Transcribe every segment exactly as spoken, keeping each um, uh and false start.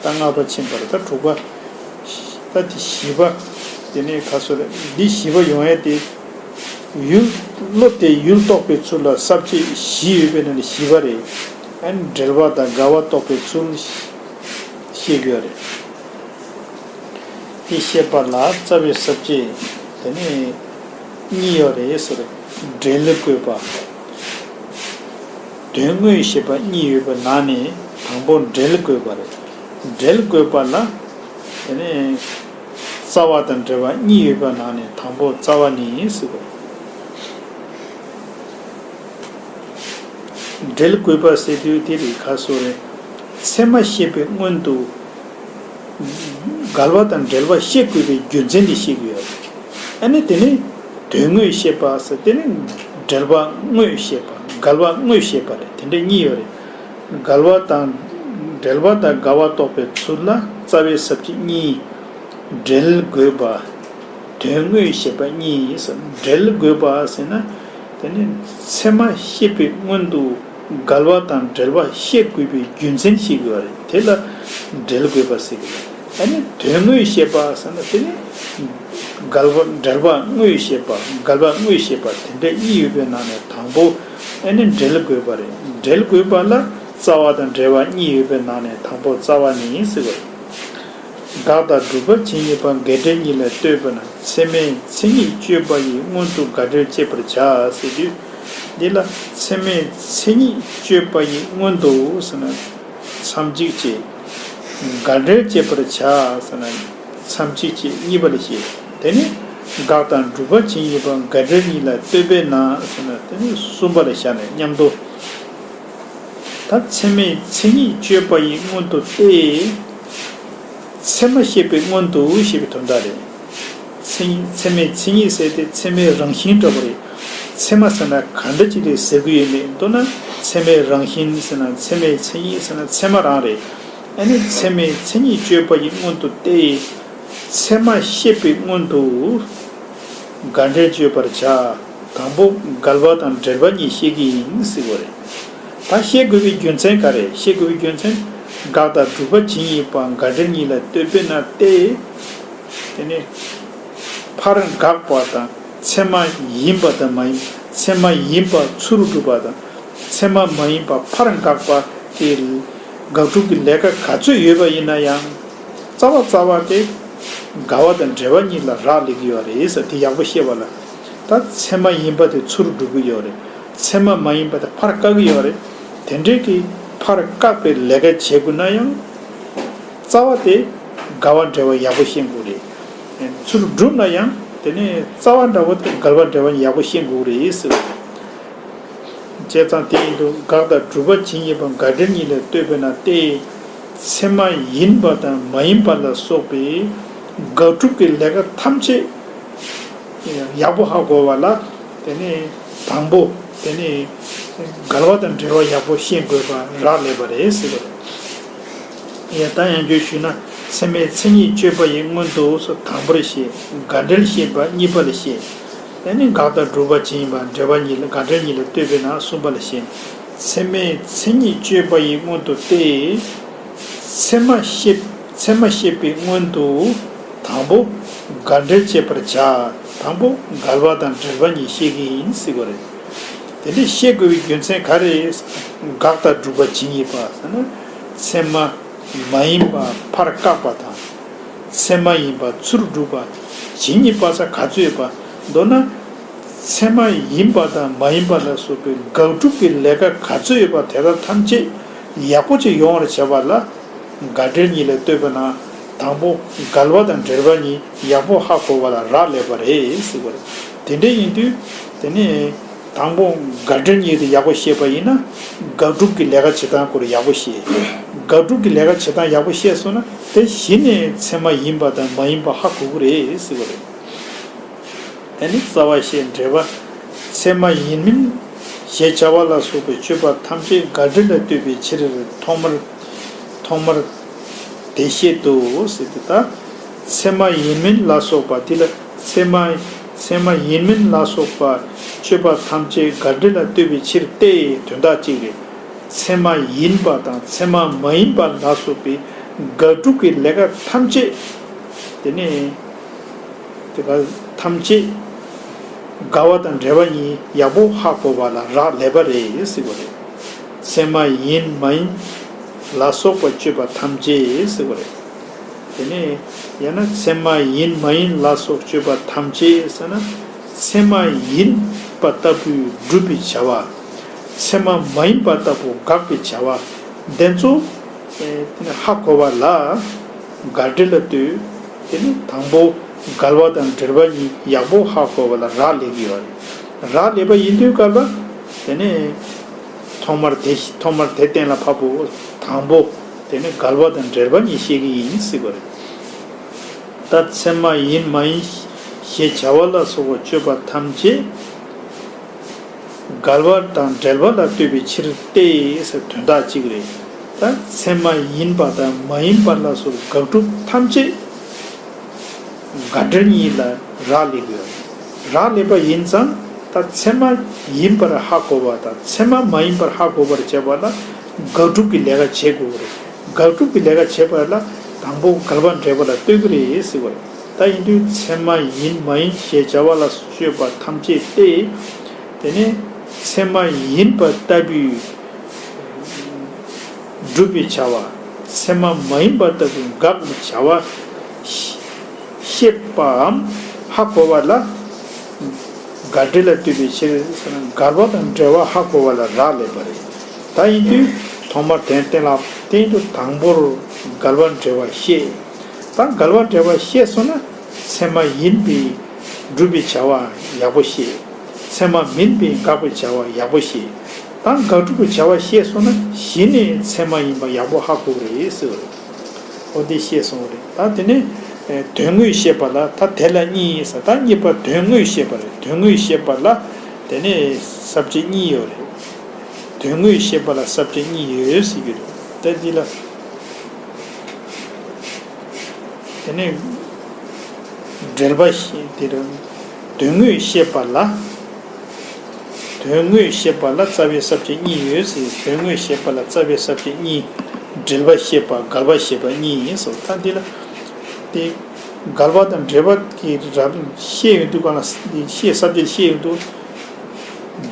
ད་ལྔ་པ་ཕྱིན་པ་རེད། ད་དྲུག་པ། ད་དེ་བཞི་པ། དེ་ནས་ཁ་སོ་རེད། འདི་བཞི་པ་ཡོང་ཡས་དེ། ཡུལ། བློ་དེ་ཡུལ་རྟོགས་པའི་ཚུལ་ལ་ས་བཅད་བཞི་ཡོད་པའི་ནང་ནས་བཞི་པ་རེད། ཨ་ནི་འབྲེལ་བ་དང་འགལ་བ་རྟོགས་པའི་ཚུལ་བཤད་དགོས་རེད། དེ་བཤད་པ་ལ་རྩ་བའི་ས་བཅད་དེ་ནས་གཉིས་ཡོད་རེད་ཟེར། འབྲེལ་དགོས་པ། དོན་དངོས་བཤད་པ་གཉིས་ཡོད་པའི་ནང་ནས་དང་པོ་འབྲེལ་དགོས་པ་རེད། འབྲེལ་དགོས་པ་ལ་དེ་ནས་རྩ་བ་དང་འབྲེལ་བ་གཉིས་ཡོད་པའི་ནང་ནས་དང་པོ་རྩ་བ་ནི་ཟེར་བ། འབྲེལ་དགོས་པ་ཟེར་དུས་དེ་རིགས་ཁ་སོ་རེད། ཚད་མ་བཤད་པའི་སྔོན་དུ་འགལ་བ་དང་འབྲེལ་བ་བཤད་དགོས་པའི་རྒྱུ་མཚན་དེ་བཤད་ཀྱི་ཡོད་རེད། ཨ་ནི་དེ་ནི་དོན་དངོས་བཤད་པ་ཟེར། དེ་ནི་འབྲེལ་བ་དངོས་བཤད་པ། འགལ་བ་དངོས་བཤད་པ་རེད། དེ་འདྲ་གཉིས་ཡོད་རེད། འགལ་བ་དང་། འབྲེལ་བ་དང་འགལ་བ་རྟོགས་པའི་ཚུལ་ལ་རྩ་བའི་ས་བཅད་གཉིས། འབྲེལ་དགོས་པ། དོན་དངོས་བཤད་པ་གཉིས་ཟེར། འབྲེལ་དགོས་པ་ཟེར་ན། དེ་ནི་ཚད་མ་བཤད་པའི་སྔོན་དུ་འགལ་བ་དང་འབྲེལ་བ་བཤད་དགོས་པའི་རྒྱུ་མཚན་ཞིག་ཡོད་རེད། དེ་ལ་འབྲེལ་དགོས་པ་ཟེར་གྱི་རེད། ཨ་ནི་དོན་དངོས་བཤད་པ་ཟེར་ན་དེ་ནི་འགལ་བ། འབྲེལ་བ་དངོས་བཤད་པ། འགལ་བ་དངོས་བཤད་པ་དེ་འདྲ་གཉིས་ཡོད་པའི་ནང་ནས་དང་པོ་ཨ་ནི་འབྲེལ་དགོས་པ་རེད། འབྲེལ་དགོས་པ་ལ་རྩ་བ་དང་འབྲེལ་བ་གཉིས་ཡོད་པའི་ནང་ནས་དང་པོ་རྩ་བ་ནི་ཟེར་བ་རེད། དགག་དང་སྒྲུབ་པ་ཇི་སྙེད་པ་འགལ་འབྲེལ་གཉིས་ལ་ལྟོས་པས་ན། ཚད་མའི་མཚན་ཉིད་དཔྱོད་པ་ཡིས་སྔོན་དུ་དགག་འབྲེལ་དཔྱད་པར་བྱ་ཟེར་དུས། འདི་ལ་ཚད་མའི་མཚན་ཉིད་དཔྱོད་པ་ཡིས་སྔོན་དུ་ཟེར་ན་མཚམས་གཅིག་བྱས། དགག་འབྲེལ་དཔྱད་པར་བྱ་ཟེར་ན་མཚམས་གཅིག་བྱས་གཉིས་པ་ལ་བཤད། དེ་ནས་དགག་དང་སྒྲུབ་པ་ཇི་སྙེད་པ་འགལ་འབྲེལ་གཉིས་ལ་ལྟོས་པས་ན་ཟེར་ན་དེ་ནས་གསུམ་པ་ལ་བཞག་ནས་མཉམ་དུ། ད་ཚད་མའི་མཚན་ཉིད་དཔྱོད་པ་ཡིས་སྔོན་དུ་སྟེ། ཚད་མ་བཤད་པའི་སྔོན་དུ་ཞེས་པའི་དོན་དག་རེད། མཚན་ཉིད། ཚད་མའི་མཚན་ཉིད་ཟེར་ཏེ་ཚད་མའི་རང་བཞིན་འདྲ་པོ་རེད། ཚད་མ་ཟེར་ན་ག་འདྲ་ཅིག་རེད་ཟེར་གྱི་ཡོད་མེད། མདོར་ན་ཚད་མའི་རང་བཞིན་ཟེར་ན། ཚད་མའི་མཚན་ཉིད་ཟེར་ན་ཚད་མ་རང་རེད། ཨ་ནི་ཚད་མའི་མཚན་ཉིད་དཔྱོད་པ་ཡིས་སྔོན་དུ་སྟེ། ཚད་མ་བཤད་པའི་སྔོན་དུ། དགག་འབྲེལ་དཔྱད་པར་བྱ། དང་པོ་འགལ་བ་དང་འབྲེལ་བ་གཉིས་བཤད་ཀྱི་ཡིན་ཟེར་བ་རེད། ད་བཤད་དགོས་པའི་རྒྱུ་མཚན་ག་རེ། བཤད་དགོས་པའི་རྒྱུ་མཚན། དགག་དང་སྒྲུབ་པ་ཇི་སྙེད་པ་འགལ་འབྲེལ་གཉིས་ལ་ལྟོས་པས་ན་སྟེ། དེ་ནས་ཕར་དགག་པ་དང་ཚད་མ་ཡིན་པ་དང་མ་ཡིན། ཚད་མ་ཡིན་པ་ཚུར་སྒྲུབ་པ་དང་། ཚད་མ་མ་ཡིན་པ་ཕར་དགག་པ་དེ་དགག་སྒྲུབ་ཀྱི་ལས་ཀ་ག་ཚོད་ཡོད་པ་ཡིན་ན་ཡང་། རྩ་བ་རྩ་བ་དེ་འགལ་བ་དང་འབྲེལ་བ་གཉིས་ལ་རག་ལས་ཀྱི་ཡོད་རེད་ཟེར། དེ་ཡག་པོ་ཤེས་པ་ལ། ད་ཚད་མ་ཡིན་པ་དེ་ཚུར་སྒྲུབ་ཀྱི་ཡོད་རེད། ཚད་མ་མ་ཡིན་པ་དེ་ཕར་བཀག་གི་ཡོད་རེད། དེ་འདྲའི་གི་ཕར་བཀག་པའི་ལས་ཀ་བྱེད་དགོས་ན་ཡང་། རྩ་བ་དེ་འགལ་བ་འབྲེལ་བ་ཡག་པོ་ཤེས་དགོས་རེད། ཚུར་སྒྲུབ་ན་ཡང་དེ་ནས་རྩ་བ་འདྲ་བོ་དེ་འགལ་བ་འབྲེལ་བ་ཡག་པོ་ཤེས་དགོས་རེད་ཟེར། བྱས་ཙང་དེ་ཡིན་དུས་དགག་དང་སྒྲུབ་པ་ཇི་སྙེད་པ་འགལ་འབྲེལ་གཉིས་ལ་ལྟོས་པས་ན་སྟེ། ཚད་མ་ཡིན་པ་དང་མ་ཡིན་པ་ལ་སོགས་པའི་དགག་སྒྲུབ་ཀྱི་ལས་ཀ་ཐམས་ཅད་ཡག་པོ་ཧ་གོ་བ་ལ། དེ་ནས་དང་པོ་དེ་ནས་འགལ་བ་དང་འབྲེལ་བ་ཡག་པོ་ཤེས་དགོས་པ་རག་ལས་པ་རེད་ཟེར་བ་རེད། ཡ། ད་ཡང་བསྐྱར་ཞུས་ན། ཚད་མའི་མཚན་ཉིད་དཔྱོད་པ་ཡིས་སྔོན་དུ་སོགས་དང་པོར་བཤད། དགག་འབྲེལ་བཤད་པ་གཉིས་པ་ལ་བཤད། དེ་ནས་དགག་དང་སྒྲུབ་པ་ཇི་སྙེད་པ་འབྲེལ་བ་གཉིས་ལ། དགག་འབྲེལ་གཉིས་ལ་ལྟོས་པས་ན་གསུམ་པ་ལ་བཤད། ཚད་མའི་མཚན་ཉིད་དཔྱོད་པ་ཡིས་སྔོན་དུ་སྟེ། ཚད་མ་བཤད། ཚད་མ་བཤད་པའི་སྔོན་དུ་དང་པོ་དགག་འབྲེལ་དཔྱད་པར་བྱ། དང་པོ་འགལ་བ་དང་འབྲེལ་བ་གཉིས་བཤད་ཀྱི་ཡིན་ཟེར་བ་རེད། དེ་འདྲ་བཤད་དགོས་པའི་རྒྱུ་མཚན་ག་རེ། དགག་དང་སྒྲུབ་པ་ཇི་སྙེད་པ་ཟེར་ན། ཚད་མ་མ་ཡིན་པ་ཕར་བཀག་པ་དང་། ཚད་མ་ཡིན་པ་ཚུར་སྒྲུབ་པ་ཇི་སྙེད་པ་ཟེར་ག་ཚོད་ཡོད་པ། མདོར་ན། ཚད་མ་ཡིན་པ་དང་མ་ཡིན་པ་ལ་སོགས་པའི་དགག་སྒྲུབ་ཀྱི་ལས་ཀ་ག་ཚོད་ཡོད་པ་དེ་དག་ཐམས་ཅད་ཡག་པོ་ཅིག་ཡོང་བར་བྱེད་པ་ལ། དགག་འབྲེལ་གཉིས་ལ་ལྟོས་པ་ན། དང་པོ་འགལ་བ་དང་འབྲེལ་བ་གཉིས་ཡག་པོ་ཧ་གོ་བ་ལ་རག་ལས་པ་རེད་ཟེར་བ་རེད། དེ་འདྲ་ཡིན་དུས། དེ་ནས་དང་པོ་དགག་འབྲེལ་གཉིས་དེ་ཡག་པོ་ཤེས་པ་ཡིན་ན། དགག་སྒྲུབ་ཀྱི་ལས་ཀ་བྱེད་སྟངས་སྐོར་ཡག་པོ་ཤེས། དགག་སྒྲུབ་ཀྱི་ལས་ཀ་བྱེད་སྟངས་ཡག་པོ་ཤེས་སོང་ན། དེ་གཞི་ནས་ཚད་མ་ཡིན་པ་དང་མ་ཡིན་པ་ཧ་གོ་གི་རེད་ཟེར་བ་རེད། ཨ་ནི་རྩ་བ་བཤད། འགྲེལ་པ། ཚད་མ་ཡིན་མིན་ཞེས་བྱ་བ་ལ་སོགས་པའི་དཔྱོད་པ་ཐམས་ཅད་དགག་འབྲེལ་ལ་ལྟོས་པའི་ཕྱིར། ཐོག་མར། ཐོག་མར་དེ་བཤད་དོ་ཟེར་ཏེ། ད་ཚད་མ་ཡིན་མིན་ལ་སོགས་པ་དེ་ལ། ཚད་མ། ཚད་མ་ཡིན་མིན་ལ་སོགས་པ་དཔྱོད་པ་ཐམས་ཅད་དགག་འབྲེལ་ལ་ལྟོས་པའི་ཕྱིར་ཏེ། དོན་དག་གཅིག་རེད། ཚད་མ་ཡིན་པ་དང་ཚད་མ་མ་ཡིན་པ་ལ་སོགས་པའི་ དགག་སྒྲུབ་ཀྱི་ལས་ཀ་ཐམས་ཅད། དེ་ནས་དེ་ག་ཐམས་ཅད་འགལ་བ་དང་འབྲེལ་བ་གཉིས་ཡག་པོ་ཧ་གོ་བ་ལ་རག་ལས་པ་རེད་ཟེར་བ་རེད། ཚད་མ་ཡིན་མ་ཡིན་ལ་སོགས་པ་སྤྱོད་པ་ཐམས་ཅད་ཟེར་བ་རེད། དེ་ནས་ཡང་ན་ཚད་མ་ཡིན་མ་ཡིན་ལ་སོགས་སྤྱོད་པ་ཐམས་ཅད་ཟེར་ན། ཚད་མ་ཡིན་པ་ལྟ་བུའི་སྒྲུབ་པའི་བྱ་བ། ཚད་མ་མ་ཡིན་པ་ལྟ་བུ་དགག་པའི་བྱ་བ། འདི་ཚོ་ཨེ་ཧ་གོ་བ་ལ་དགག་སྒྲུབ་ལ་ལྟོས། དེ་ནི་དང་པོ་འགལ་བ་དང་འབྲེལ་བ་གཉིས་ཡག་པོ་ཧ་གོ་བ་ལ་རག་ལས་ཀྱི་ཡོད་རེད། རག་ལས་པ་ཡིན་དུས་སྐབས་ལ་དེ་ནི་ཐོག་མར་དེ་ཐོག་མར་དེ་གཏན་ལ་ཕབ་བོ། དང་པོ་དེ་ནི་འགལ་བ་དང་འབྲེལ་བ་གཉིས་བཤད་ཀྱི་ཡིན་ཟེར་བ་རེད། ད་ཚད་མ་ཡིན་མ་ཡིན་ཞེས་བྱ་བ་ལ་སོགས་པ་སྤྱོད་པ་ཐམས་ཅད་འགལ་བ་དང་འབྲེལ་བ་ལ་ལྟོས་པའི་ཕྱིར་ཏེ་ཟེར་དོན་དག་གཅིག་རེད། ད་ཚད་མ་ཡིན་པ་དང་མ་ཡིན་པ་ལ་སོགས་དགག་སྒྲུབ་ཐམས་ཅད་དགག་འབྲེལ་གཉིས་ལ་རག་ལས་དགོས། རག་ལས་པ་ཡིན་ཙང་ད་ཚད་མ་ཡིན་པར་ཧ་གོ་བ་དང་ཚད་མ་མ་ཡིན་པར་ཧ་གོ་བར་བྱེད་པ་ལ་དགག་སྒྲུབ་ཀྱི་ལས་ཀ་བྱེད་དགོས་པ་རེད། དགག་སྒྲུབ་ཀྱི་ལས་ཀ་བྱེད་པ་ལ་དང་པོ་འགལ་བ་འབྲེལ་བ་ལ་ལྟོས་ཀྱི་རེད་ཟེར་བ་རེད། ད་ཡིན་དུས་ཚད་མ་ཡིན་མ་ཡིན་ཞེས་བྱ་བ་ལ་སྤྱོད་པ་ཐམས་ཅད་ཏེ། དེ་ནས་ཚད་མ་ཡིན་པ་ལྟ་བུའི་སྒྲུབ་པའི་བྱ་བ། ཚད་མ་མ་ཡིན་པ་ལྟ་བུའི་དགག་པའི་བྱ་བ་ཤེས་པའམ་ཧ་གོ་བ་ལ་དགག་འབྲེལ་ལ་ལྟོས་པའི་ཕྱིར་ཟེར་ན། འགལ་བ་དང་འབྲེལ་བ་ཧ་གོ་བ་ལ་རག་ལས་པ་རེད། ད་ཡིན་དུས་ཐོག་མར་དོན་གཏན་ལ་དེ་ཡིན་དུས་དང་པོར་འགལ་བ་འབྲེལ་བ་ཤེས། ད་འགལ་བ་འབྲེལ་བ་ཤེས་སོང་ན་ཚད་མ་ཡིན་པའི་སྒྲུབ་པའི་བྱ་བ་ཡག་པོ་ཤེས། ཚད་མ་མིན་པའི་དགག་པའི་བྱ་བ་ཡག་པོ་ཤེས། ད་དགག་སྒྲུབ་ཀྱི་བྱ་བ་ཤེས་སོང་ན་གཞི་ནས་ཚད་མ་ཡིན་པ་ཡག་པོ་ཧ་གོ་གི་རེད་ཟེར་བ་རེད། འོ་འདི་ཤེས་སོང་བ་རེད། ད་དེ་ནས་ཨེ་དོན་དངོས་བཤད་པ་ལ་ད་དེ་ལ་གཉིས་ཟེར། ད་གཉིས་པ་དོན་དངོས་བཤད་པ་རེད། དོན་དངོས་བཤད་པ་ལ་དེ་ནས་ས་བཅད་གཉིས་ཡོད་རེད། དོན་དངོས་བཤད་པ་ལ་ས་བཅད་གཉིས་ཡོད་ཟེར་གྱི་རེད། ད་འདི་ལ། དེ་ནས་འབྲེལ་པ་ཞེས་དེ་རུ་དོན་དངོས་བཤད་པ་ལ། དོན་དངོས་བཤད་པ་ལ་རྩ་བའི་ས་བཅད་གཉིས་ཡོད་ཟེར། དོན་དངོས་བཤད་པ་ལ་རྩ་བའི་ས་བཅད་གཉིས། འབྲེལ་པ་བཤད་པ་འགལ་བ་བཤད་པ་གཉིས་ཡིན་ཟེར། ད་འདི་ལ་དེ་འགལ་བ་དང་འབྲེལ་བ་གི་རབ་བཤད་ཡོང་དུས་གང་ལ་བཤད་ས་བཅད་བཤད་ཡོང་དུས།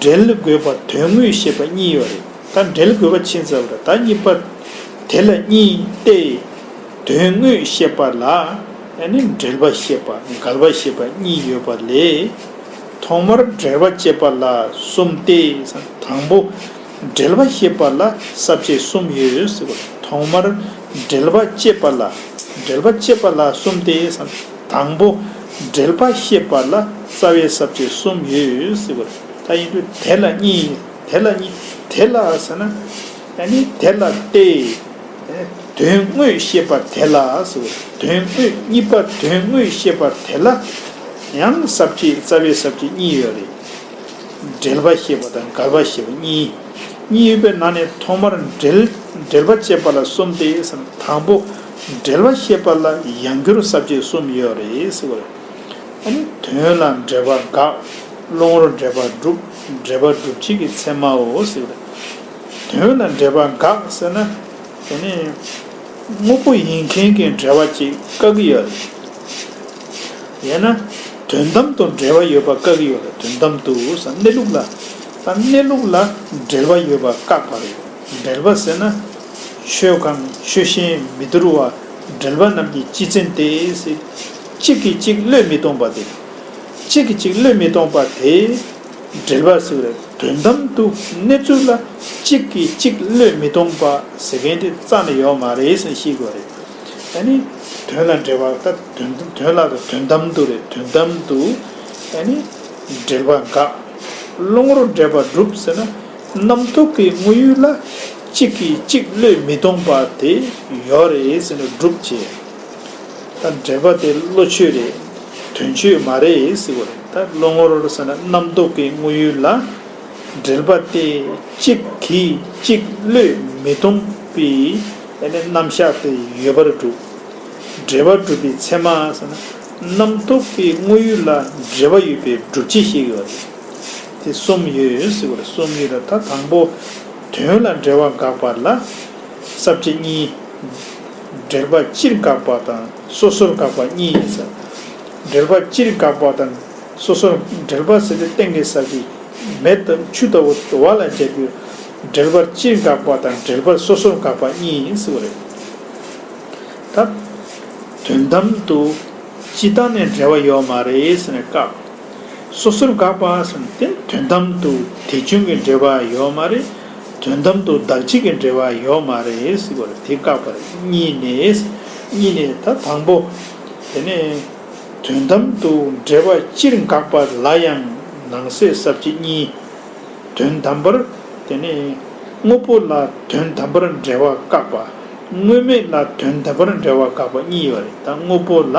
འབྲེལ་དགོས་པ་དོན་དངོས་བཤད་པ་གཉིས་ཡོད་རེད། ད་འབྲེལ་དགོས་པ་ཕྱིན་ཚར་བ་རེད། ད་གཉིས་པ་དེ་ལ་གཉིས་ཏེ། དོན་དངོས་བཤད་པ་ལ་ཨ་ནི་འབྲེལ་པ་བཤད་པ་འགལ་བ་བཤད་པ་གཉིས་ཡོད་པ་ལས། ཐོག་མར་འབྲེལ་པ་བཅད་པ་ལ་གསུམ་སྟེ། དང་པོ་འབྲེལ་པ་བཤད་པ་ལ་ས་བཅད་གསུམ་ཡོད་ཟེར་བ། ཐོག་མར་འབྲེལ་པ་བཅད་པ་ལ། འབྲེལ་པ་བཅད་པ་ལ་གསུམ་སྟེ། དང་པོ་འབྲེལ་པ་བཤད་པ་ལ་རྩ་བའི་ས་བཅད་གསུམ་ཡོད་ཟེར་བ། ད་ཡིན་དུས་དེ་ལ་གཉིས། དེ་ལ་གཉིས། དེ་ལ་ཟེར་ན་ཨ་ནི་དེ་ལ་སྟེ། དོན་དངོས་བཤད་པ་དེ་ལ་ཟེར། དོན་དངོས་གཉིས་པ་དོན་དངོས་བཤད་པ་དེ་ལ་ཡང་ས་བཅད་རྩ་བའི་ས་བཅད་གཉིས་ཡོད་རེད། འབྲེལ་པ་བཤད་པ་དང་འགལ་བ་བཤད་པ་གཉིས། གཉིས་ཡོད་པའི་ནང་ནས་ཐོག་མར་འབྲེལ་འབྲེལ་པ་བཅད་པ་ལ་གསུམ་སྟེ་ཟེར། དང་པོ་འབྲེལ་པ་བཤད་པ་ལ་ཡང་སྒྱུར་ས་བཅད་གསུམ་ཡོད་རེད་ཟེར་བ་རེད། ཨ་ནི་དོན་ལ་འབྲེལ་པ་དགག་བླང་རོ་འབྲེལ་པ་སྒྲུབ། འབྲེལ་པ་སྒྲུབ་བྱེད་ཀྱི་ཚད་མའོ་ཟེར་བ་རེད། དོན་ལ་འབྲེལ་པ་དགག་ཟེར་ན། དེ་ནི་དངོས་པོ་ཡིན་མཁན་གྱི་འབྲེལ་བ་ཅིག་བཀག་གི་ཡོད་རེད། ཡང་ན་དོན་དམ་དུ་འབྲེལ་བ་ཡོད་པ་བཀག་གི་ཡོད་རེད། དོན་དམ་དུ་ཟེར་གནས་ལུགས་ལ། ད་གནས་ལུགས་ལ་འབྲེལ་བ་ཡོད་པ་བཀག་པ་རེད། འབྲེལ་བ་ཟེར་ན་ཆོས་གང་ཆོས་གཞན་མི་འདོར་བ། འབྲེལ་པ་རྣམས་ཀྱི་སྤྱི་མཚན་ཏེ་ཟེར། གཅིག་གིས་གཅིག་བློས་མི་གཏོང་པ་དེ། གཅིག་གིས་གཅིག་བློས་མི་གཏོང་པ་དེ། འབྲེལ་པ་ཟེར་བ་རེད། དོན་དམ་དུ་གནས་ཚུལ་ལ་གཅིག་གིས་གཅིག་བློས་མི་གཏོང་པ་ཟེར་མཁན་དེ་རྩ་ནས་ཡོད་མ་རེད་ཟེར་ཤེས་དགོས་རེད། ཨ་ནི་དོན་ལ་འབྲེལ་བ་ད་དོན་དོན་ལ་དོན་དམ་དུ་རེད། དོན་དམ་དུ་ཨ་ནི་འབྲེལ་བ་དགག་བླང་རོ་འབྲེལ་པ་སྒྲུབ་ཟེར་ན་རྣམ་རྟོག་གི་དངོས་ཡུལ་ལ་གཅིག་གིས་གཅིག་བློས་མི་གཏོང་པ་དེ་ཡོད་རེད་ཟེར་ནས་སྒྲུབ་བྱེད། ད་འབྲེལ་པ་དེ་བློ་ཆོས་རེད། དོན་ཆོས་མ་རེད་ཟེར་བ་རེད། ད་བླང་རོ་ཟེར་ན་རྣམ་རྟོག་གི་དངོས་ཡུལ་ལ་འབྲེལ་པ་དེ་གཅིག་གིས་གཅིག་བློས་མི་གཏོང་པའི་ཨ་ནི་རྣམ་གཞག་དེ་ཡོད་པར་སྒྲུབ། འབྲེལ་པ་སྒྲུབ་པའི་ཚད་མ་ཟེར་ན་རྣམ་རྟོག་གི་དངོས་ཡུལ་ལ་འབྲེལ་པ་ཡོད་པའི་སྒྲུབ་བྱེད་ཤེས་དགོས་པ་རེད། དེ་གསུམ་ཡོད་ཟེར་བ་རེད། གསུམ་ཡོད་ལ་ད་དང་པོ་དོན་ལ་འབྲེལ་བ་དགག་པ་ལ་ས་བཅད་གཉིས། འབྲེལ་པ་སྤྱིར་དགག་པ་དང་སོ་སོར་དགག་པ་གཉིས་ཡིན་ཟེར། འབྲེལ་པ་སྤྱིར་དགག་པ་དང་སོ་སོར། འབྲེལ་པ་ཟེར་དུས་སྟེང་གི་ས་གི་མེ་དང་ཆུ་ལྟ་བུ་བ་ལ་བྱེད་དུས། འབྲེལ་པ་སྤྱིར་དགག་པ་དང་འབྲེལ་པ་སོ་སོར་དགག་པ་གཉིས་ཡིན་ཟེར་བ་རེད། ད་དོན་དམ་དུ་སྤྱི་བཏང་ནས་འབྲེལ་བ་ཡོད་མ་རེད་ཟེར་ནས་བཀག་སོ་སོར་དགག་པ་ཟེར་ན་དེ་དོན་དམ་དུ་དེ་བྱུང་གི་འབྲེལ་བ་ཡོད་མ་རེད། དོན་དམ་དུ་བདག་གཅིག་གི་འབྲེལ་བ་ཡོད་མ་རེད་ཟེར་བ་རེད། དེ་བཀག་པ་རེད། གཉིས་ནས། གཉིས་ནས་ད་དང་པོ། དེ་ནས་དོན་དམ་དུ་འབྲེལ་བ་སྤྱིར་དགག་པ་ལ་ཡང་ནང་གསེས་ས་བཅད་གཉིས། དོན་དམ་པར་དེ་ནས་དངོས་པོ་ལ་དོན་དམ་པར་འབྲེལ་བ་བཀག་པ། དངོས་མེད་ལ་དོན་དམ་པར་འབྲེལ་བ་བཀག་པ་གཉིས་ཡོད་རེད། ད་དངོས་པོ་ལ་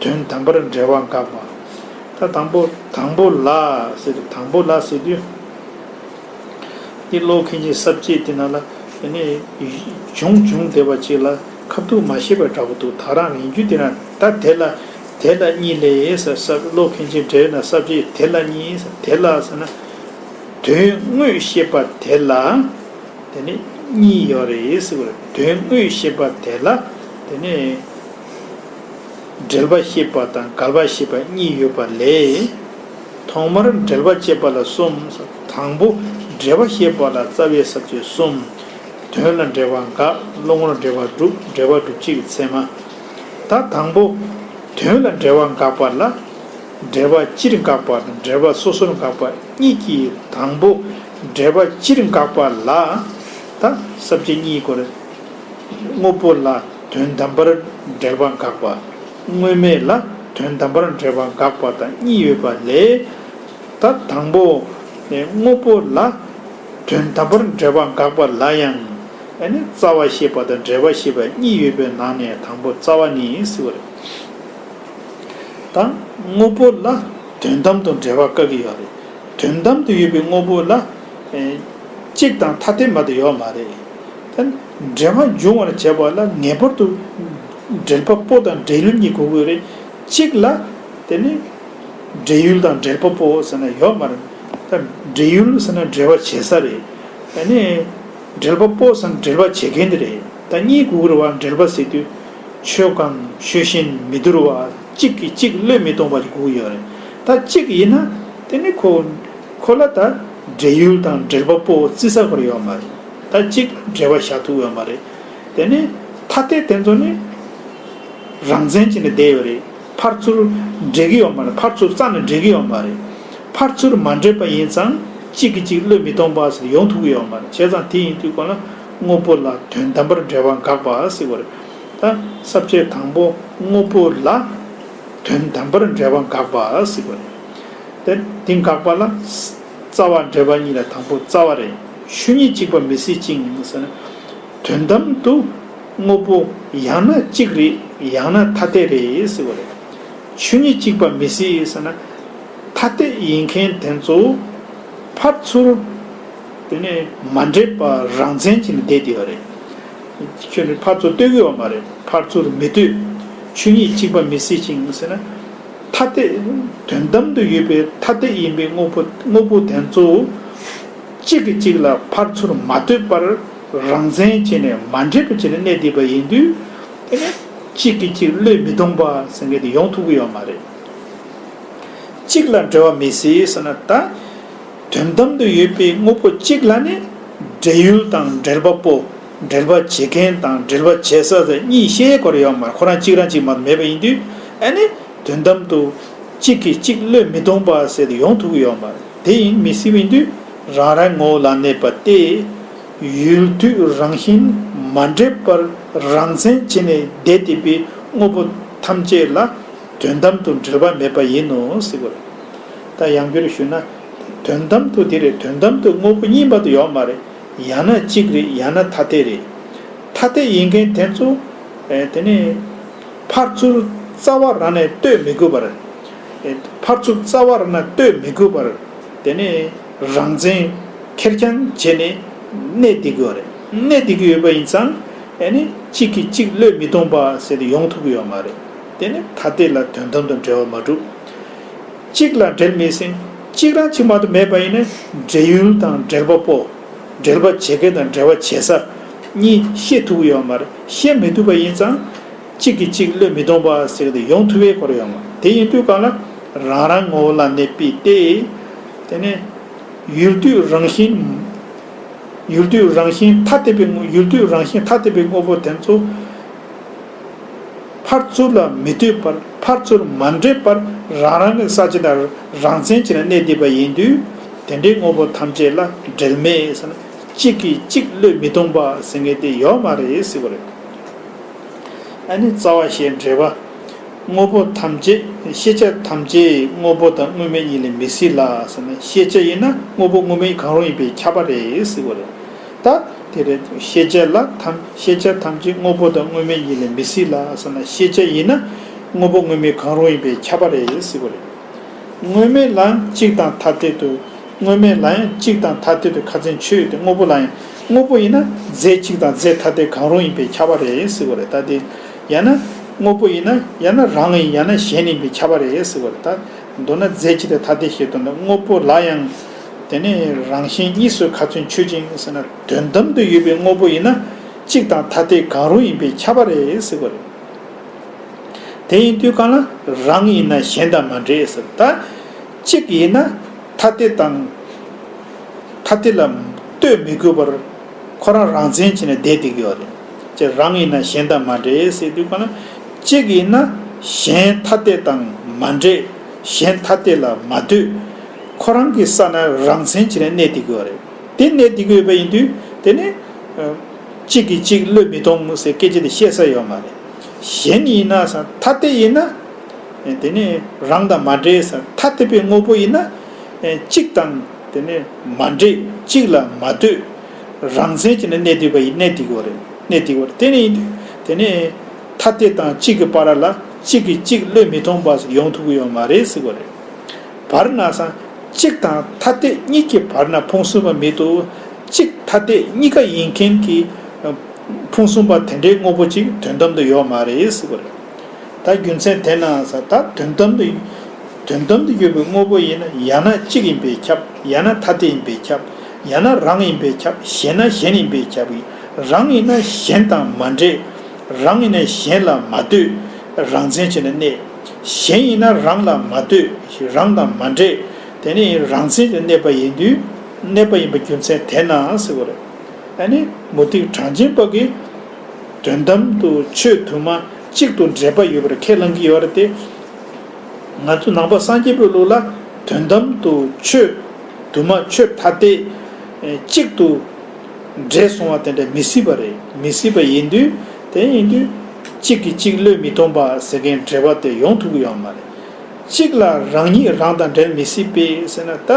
དོན་དམ་པར་འབྲེལ་བ་བཀག་པ། ད་དང་པོ་དང་པོ་ལ་ཟེར་དུས། དང་པོ་ལ་ཟེར་དུས། འདི་ཀློག་མཁན་གྱི་ས་བཅད་དེ་ནང་ལ་དེ་ནས་བྱུང་བྱུང་བསྡད་པ་ཅིག་ལ་ཁ་ཐུག་མ་ཤེས་པ་འདྲ་པོ་འདུག་ད་རང་ཡིན་རྒྱུ་དེ་རང་ད་དེ་ལ་དེ་ལ་གཉིས་ལས་ཟེར། ས་ཀློག་མཁན་གྱི་འབྲེལ་ན་ས་བཅད་དེ་ལ་གཉིས་ཟེར། དེ་ལ་ཟེར་ན། དོན་དངོས་བཤད་པ་དེ་ལ་དེ་ནི་གཉིས་ཡོད་རེད་ཟེར་བ་རེད། དོན་དངོས་བཤད་པ་དེ་ལ་དེ་ནི་འབྲེལ་པ་བཤད་པ་དང་འགལ་བ་བཤད་པ་གཉིས་ཡོད་པ་ལས། ཐོག་མར་འབྲེལ་པ་བཤད་པ་ལ་གསུམ། དང་པོ་འབྲེལ་པ་བཤད་པ་ལ་རྩ་བའི་ས་བཅད་གསུམ། དོན་ལ་འབྲེལ་བ་འགག་བློ་ངོར་འབྲེལ་བ་སྒྲུབ། འབྲེལ་བ་སྒྲུབ་བྱེད་ཀྱི་ཚད་མ། ད་དང་པོ་དོན་ལ་འབྲེལ་བ་འགག་པ་ལ། འབྲེལ་པ་སྤྱིར་འགག་པ་དང་འབྲེལ་པ་སོ་སོར་འགག་པ་གཉིས་ཀྱི་དང་པོ། འབྲེལ་པ་སྤྱིར་འགག་པ་ལ། ད་ས་བཅད་གཉིས་སྐོར། དངོས་པོ་ལ་དོན་དམ་པར་འབྲེལ་པ་འགག་པ། དངོས་མེད་ལ་དོན་དམ་པར་འབྲེལ་པ་འགག་པ་དང་གཉིས་ཡོད་པ་ལས། ད་དང་པོ་དངོས་པོ་ལ་དོན་དམ་པར་འབྲེལ་པ་འགག་པ་ལ་ཡང་། ཨ་ནི་རྩ་བ་ཤེས་པ་དང་འབྲེལ་པ་ཤེས་པ་གཉིས་ཡོད་པའི་ནང་ནས་དང་པོ་རྩ་བ་ནི་ཟེར་བ་རེད། ད་དངོས་པོ་ལ་དོན་དམ་དུ་འབྲེལ་བ་བཀག་གི་ཡོད་རེད། དོན་དམ་དུ་ཡོད་པའི་དངོས་པོ་ལ། ཨེ། གཅིག་དང་ཐ་དད་མ་གཏོགས་ཡོད་མ་རེད། ད་འབྲེལ་བ་འབྱུང་བར་བྱེད་པ་ལ་ངེས་པར་དུ་འབྲེལ་པ་པོ་དང་འབྲེལ་ཡུལ་གཉིས་དགོས་ཀྱི་རེད། གཅིག་ལ་དེ་ནི་འབྲེལ་ཡུལ་དང་འབྲེལ་པ་པོ་ཟེར་ན་ཡོད་མ་རེད། ད་འབྲེལ་ཡུལ་ཟེར་ན་འབྲེལ་བ་བྱེད་ས་རེད། ཨ་ནི་འབྲེལ་པ་པོ་ཟེར་ན་འབྲེལ་བ་བྱེད་མཁན་དེ་རེད། ད་གཉིས་དགོས་ཀྱི་རེད་བ། འབྲེལ་པ་ཟེར་དུས་ཆོས་གང་ཆོས་བཞིན་མི་སྡུར་བ། གཅིག་གིས་གཅིག་བློས་མི་གཏོང་བ་ཞིག་དགོས་ཀྱི་ཡོད་རེད། ད་གཅིག་ཡིན་ན་དེ་ནི་ཁོ་ཁོ་ལ་ད་འབྲེལ་ཡུལ་དང་འབྲེལ་པ་པོ་བརྩི་ས་ཁོ་རང་ཡོད་མ་རེད། ད་གཅིག་འབྲེལ་བ་བཞག་ཐུབ་ཡོད་མ་རེད། དེ་ནི་ཐ་དད་དེ་ཚོ་ནི་རང་མཚན་བྱས་ནས་བསྡད་ཡོད་རེད། ཕར་ཚུར་འབྲེལ་གྱི་ཡོད་མ་རེད། ཕར་ཚུར་རྩ་ནས་འབྲེལ་གྱི་ཡོད་མ་རེད། ཕར་ཚུར་མ་འདྲེས་པ་ཡིན་ཙང་གཅིག་གིས་གཅིག་བློས་མི་གཏོང་བ་ཟེར་ཡོང་ཐུབ་ཀྱི་ཡོད་མ་རེད། བྱས་ཙང་དེ་ཡིན་དུས་ཁོ་ལ་དངོས་པོ་ལ་དོན་དམ་པར་འབྲེལ་བ་འགག་པ་ཟེར་བ་རེད། ད་ས་བཅད་དང་པོ་དངོས་པོ་ལ་དོན་དམ་པར་འབྲེལ་བ་འགག་པ་ཟེར་བ་རེད། དེ་དེ་འགག་པ་ལ་རྩ་བ། འབྲེལ་པ་གཉིས་ལ་དང་པོ་རྩ་བ་རེད། ཆོས་ཉིད་གཅིག་པ་མི་སྲིད་ཅིང་ཟེར་ན། དོན་དམ་དུ་དངོས་པོ་ཡང་ན་གཅིག་རེད། ཡང་ན་ཐ་དད་རེད་ཟེར་བ་རེད། ཆོས་ཉིད་གཅིག་པ་མི་སྲིད་ཟེར་ན། ཐ་དད་ཡིན་མཁན་དེ་ཚོ་ཕར་ཚུར་དེ་ནས་མ་འདྲེས་པ་རང་མཚན་གྱིས་བསྡད་དེ་ཡོད་རེད། ཁྱོད་ནི་ཕར་ཚུར་ལྟོས་ཀྱི་ཡོད་མ་རེད། ཕར་ཚུར་མི་ལྟོས། ཆོས་ཉིད་གཅིག་པ་མི་སྲིད་ཅིང་ཟེར་ན། ཐ་དད། དོན་དམ་དུ་ཡོད་པའི་ཐ་དད་ཡིན་པའི་དངོས་པོ་དངོས་པོ་དེ་ཚོ་གཅིག་གིས་གཅིག་ལ་ཕར་ཚུར་མ་ལྟོས་པར་རང་མཚན་བྱས་ནས་མ་འདྲེས་པ་བྱས་ནས་གནས་བསྡད་པ་ཡིན་དུས། དེ་ནི་གཅིག་གིས་གཅིག་བློས་མི་གཏོང་བ་ཟེར་མཁན་དེ་ཡོང་ཐུབ་ཀྱི་ཡོད་མ་རེད། གཅིག་ལ་འབྲེལ་བ་མི་སྲིད་ཟེར་ན། ད་དོན་དམ་དུ་ཡོད་པའི་དངོས་པོ་གཅིག་ལ་ནི་འབྲེལ་ཡུལ་དང་འབྲེལ་པ་པོ། འབྲེལ་པ་བྱེད་མཁན་དང་འབྲེལ་པ་བྱེད་ས་ཟེར་གཉིས་བཤད་དགོས་རེད་ཡོད་མ་རེད། ཁོ་རང་གཅིག་རང་གཅིག་མ་མེད་པ་ཡིན་དུས། ཨ་ནི་དོན་དམ་དུ་གཅིག་གིས་གཅིག་བློས་མི་གཏོང་བ་ཟེར་དེ་ཡོང་ཐུབ་ཀྱི་ཡོད་མ་རེད། དེ་ཡིན་མི་སྲིད་པ་ཡིན་དུས། རང་རང་ངོ་བོ་ལ་གནས་པ་སྟེ། ཡུལ་དུས་རང་བཞིན་མ་འདྲེས་པར་རང་མཚན་བྱས་ནས་བསྡད་བསྡད་པའི་དངོས་པོ་ཐམས་ཅད་ལ་དོན་དམ་དུ་འབྲེལ་བ་མེད་པ་ཡིན་ནོ་ཟེར་བ་རེད། ད་ཡང་བསྐྱར་ཞུས་ན། དོན་དམ་དུ་དེ་རེད། དོན་དམ་དུ་དངོས་པོ་གཉིས་མ་གཏོགས་ཡོད་མ་རེད། ཡང་ན་གཅིག་རེད། ཡང་ན་ཐ་དད་རེད། ཐ་དད་ཡིན་མཁན་དེ་ཚོ། ཨེ། དེ་ནི་ཕར་ཚུར་རྩ་བ་རང་ནས་ལྟོས་མི་དགོས་པར། ཨེ། ཕར་ཚུར་རྩ་བ་རང་ནས་ལྟོས་མི་དགོས་པར། དེ་ནི་རང་མཚན་ཁེར་རྐྱང་བྱས་ནས་གནས་བསྡད་ཀྱི་ཡོད་རེད། གནས་བསྡད་ཀྱི་ཡོད་པ་ཡིན་ཙང་། ཨེ་ནི་གཅིག་གིས་གཅིག་བློས་མི་གཏོང་བ་ཟེར་ཏེ་ཡོང་ཐུབ་ཀྱི་ཡོད་མ་རེད། དེ་ནི་ཐ་དད་ལ་དོན་དམ་དུ་འབྲེལ་བ་མ་གྲུབ། གཅིག་ལ་འབྲེལ་མི་སྲིད། གཅིག་རང་གཅིག་མ་གཏོགས་མེད་པ་ཡིན་ན་འབྲེལ་ཡུལ་དང་འབྲེལ་པ་པོ། འབྲེལ་པ་བྱེད་མཁན་དང་འབྲེལ་བ་བྱེད་ས། གཉིས་ཤེས་ཐུབ་ཀྱི་ཡོད་མ་རེད། ཤེས་མི་ཐུབ་པ་ཡིན་ཙང་གཅིག་གིས་གཅིག་བློས་མི་ཐོངས་པ་ཟེར་གྱི་ཡོང་ཐུབ་པའི་སྐོར་ཡོད་མ་རེད། དེ་ཡིན་དུས་གང་ལ་རང་རང་ངོ་བོ་ལ་གནས་པའི་སྟེ། དེ་ནས་ཡུལ་དུས་རང་བཞིན། ཡུལ་དུས་རང་བཞིན་ཐ་དད་པའི་དངོས། ཡུལ་དུས་རང་བཞིན་ཐ་དད་པའི་དངོས་པོ་དེ་ཚོ་ཕར་ཚུར་ལ་མི་ལྟོས་པར། ཕར་ཚུར་མ་འདྲེས་པར་རང་རང་གི་ས་བཅད་དང་རང་མཚན་བྱས་ནས་གནས་བསྡད་པ་ཡིན་དུས། དེ་འདྲའི་དངོས་པོ་ཐམས་ཅད་ལ་འབྲེལ་མེད་ཟེར་ན། གཅིག་གིས་གཅིག་བློས་མི་ཐོངས་པ་ཟེར་མཁན་དེ་ཡོད་མ་རེད་ཟེར་བ་རེད། ཨ་ནི་རྩ་བ་ཞེས་འགྲེལ་པ། དངོས་པོ་ཐམས་ཅད། ཤེས་བྱ་ཐམས་ཅད་དངོས་པོ་དང་དངོས་མེད་གཉིས་ལས་མི་སྲིད་ལ་ཟེར་ན། ཤེས་བྱ་ཡིན་ན་དངོས་པོ་དངོས་མེད་གང་རུང་ཡིན་པས་ཁྱབ་པ་རེད་ཟེར་བ་རེད། ད་དེ་རེད། ཤེས་བྱ་ལ་ཐམས། ཤེས་བྱ་ཐམས་ཅད་དངོས་པོ་དང་དངོས་མེད་གཉིས་ལས་མི་སྲིད་ལ་ཟེར་ན། ཤེས་བྱ་ཡིན་ན་དངོས་པོ་དངོས་མེད་གང་རུང་ཡིན་པས་ཁྱབ་པ་རེད་ཟེར་བ་རེད། དངོས་མེད་ལ་ཡང་གཅིག་དང་ཐ་དད་དུ། དངོས་མེད་ལ་ཡང་གཅིག་དང་ཐ་དད་དུ་ཁ་ཚོན་ཆོད་དེ། དངོས་པོ་ལ་ཡང་། དངོས་པོ་ཡིན་ན་རྫས་གཅིག་དང་རྫས་ཐ་དད་གང་རུང་ཡིན་པས་ཁྱབ་པ་རེད་ཟེར་བ་རེད། ད་དེ་ཡང་ན་དངོས་པོ་ཡིན་ན་ཡང་ན་རང་ཡིན་ཡང་ན་གཞན་ཡིན་པས་ཁྱབ་པ་རེད་ཟེར་བ་རེད། ད་མདོར་ན་རྫས་གཅིག་དང་ཐ་དད་ཞེས་དོན་དུ། དངོས་པོ་ལ་ཡང་དེ་ནི་རང་གཞན་གཉིས་སུ་ཁ་ཚོན་ཆོད་ཅིང་ཟེར་ན། དོན་དམ་དུ་ཡོད་པའི་དངོས་པོ་ཡིན་ན་གཅིག་དང་ཐ་དད་གང་རུང་ཡིན་པས་ཁྱབ་པ་རེད་ཟེར་བ་རེད། དེ་ཡིན་དུས་གང་ལ་རང་ཡིན་ན་གཞན་དང་མ་འདྲེས་ཟེར། ད་གཅིག་ཡིན་ན་ཐ་དད་དང་། ཐ་དད་ལ་ལྟོས་མི་དགོས་པར་ཁོ་རང་རང་མཚན་བྱས་ནས་བསྡད་བསྡད་ཀྱི་ཡོད་རེད། ཅེས་རང་ཡིན་ན་གཞན་དང་མ་འདྲེས་ཟེར་དུས་གང་ལ། གཅིག་ཡིན་ན་གཞན་ཐ་དད་དང་མ་འདྲེས། གཞན་ཐ་དད་ལ་མ་ལྟོས། ཁོ་རང་གི་ས་ན་རང་མཚན་བྱས་ནས་གནས་བསྡད་ཀྱི་ཡོད་རེད། དེ་གནས་བསྡད་ཀྱི་ཡོད་པ་ཡིན་དུས་དེ་ནི་གཅིག་གིས་གཅིག་བློས་མི་ཐོངས་ཟེར་སྐད་ཆ་དེ་བཤད་ས་ཡོད་མ་རེད། གཞན་ཡིན་ན་ས་ཐ་དད་ཡིན་ན། དེ་ནི་རང་དང་མ་འདྲེས་ས། ཐ་དད་པའི་དངོས་པོ་ཡིན་ན། གཅིག་དང་དེ་ནི་མ་འདྲེས། གཅིག་ལ་མ་ལྟོས། རང་མཚན་བྱས་ནས་གནས་བསྡད་པ་ཡིན། གནས་བསྡད་ཀྱི་ཡོད་རེད། གནས་བསྡད་ཀྱི་ཡོད་རེད། དེ་ནི་ཡིན་དུས་དེ་ནི་ཐ་དད་དང་གཅིག་གི་བར་ལ་གཅིག་གིས་གཅིག་བློས་མི་ཐོངས་པ་ཟེར་ཡོང་ཐུབ་ཀྱི་ཡོད་མ་རེད་ཟེར་བ་རེད། བར་ན་སང་གཅིག་དང་ཐ་དད་གཉིས་ཀྱི་བར་ན་ཕུང་གསུམ་པ་མི་འདུག་གཅིག་ཐ་དད་གཉིས་ཀ་ཡིན་མཁན་གྱི་ཕུང་གསུམ་པ་དེ་འདྲའི་དངོས་པོ་གཅིག་དོན་དམ་དུ་ཡོད་མ་རེད་ཟེར་བ་རེད། ད་རྒྱུ་མཚན་དེ་ན་ས། ད་དོན་དམ་དུ། དོན་དམ་དུ་ཡོད་པའི་དངོས་པོ་ཡིན་ན་ཡང་ན་གཅིག་ཡིན་པས་ཁྱབ། ཡང་ན་ཐ་དད་ཡིན་པས་ཁྱབ། ཡང་ན་རང་ཡིན་པས་ཁྱབ། གཞན་ན་གཞན་ཡིན་པས་ཁྱབ། རང་ཡིན་ན་གཞན་དང་མ་འདྲེས། རང་ཡིན་ན་གཞན་ལ་མ་ལྟོས། རང་མཚན་བྱས་ནས་གནས། གཞན་ཡིན་ན་རང་ལ་མ་ལྟོས། རང་དང་མ་འདྲེས། དེ་ནི་རང་མཚན་གྱིས་གནས་པ་ཡིན་དུས། གནས་པ་ཡིན་པའི་རྒྱུ་མཚན་དེ་ན་ཟེར་བ་རེད། ཨ་ནི་མུ་སྟེགས་གྲངས་ཅན་པ་གིས་དོན་དམ་དུ་ཆོས་དུ་མ་གཅིག་ཏུ་འདྲེས་པ་ཡོད་པར་ཁས་བླངས་ཀྱི་ཡོད་རེད་དེ། ང་ཚོ་ནང་པ་སངས་རྒྱས་པའི་ལུགས་ལ་དོན་དམ་དུ་ཆོས་དུ་མ་ཆོས་ཐ་དད་གཅིག་ཏུ་འདྲེས་སོང་བ་དེ་འདྲ་མི་སྲིད་པ་རེད། མི་སྲིད་པ་ཡིན་དུས། དེ་ཡིན་དུས་གཅིག་གིས་གཅིག་བློས་མི་ཐོངས་པ་ཟེར་མཁན་འགྲེལ་པ་དེ་ཡོང་ཐུབ་ཀྱི་ཡོད་མ་རེད། གཅིག་ལ་རང་ཉིད་རང་དང་འབྲེལ་མི་སྲིད་པས་ཟེར་ན། ད་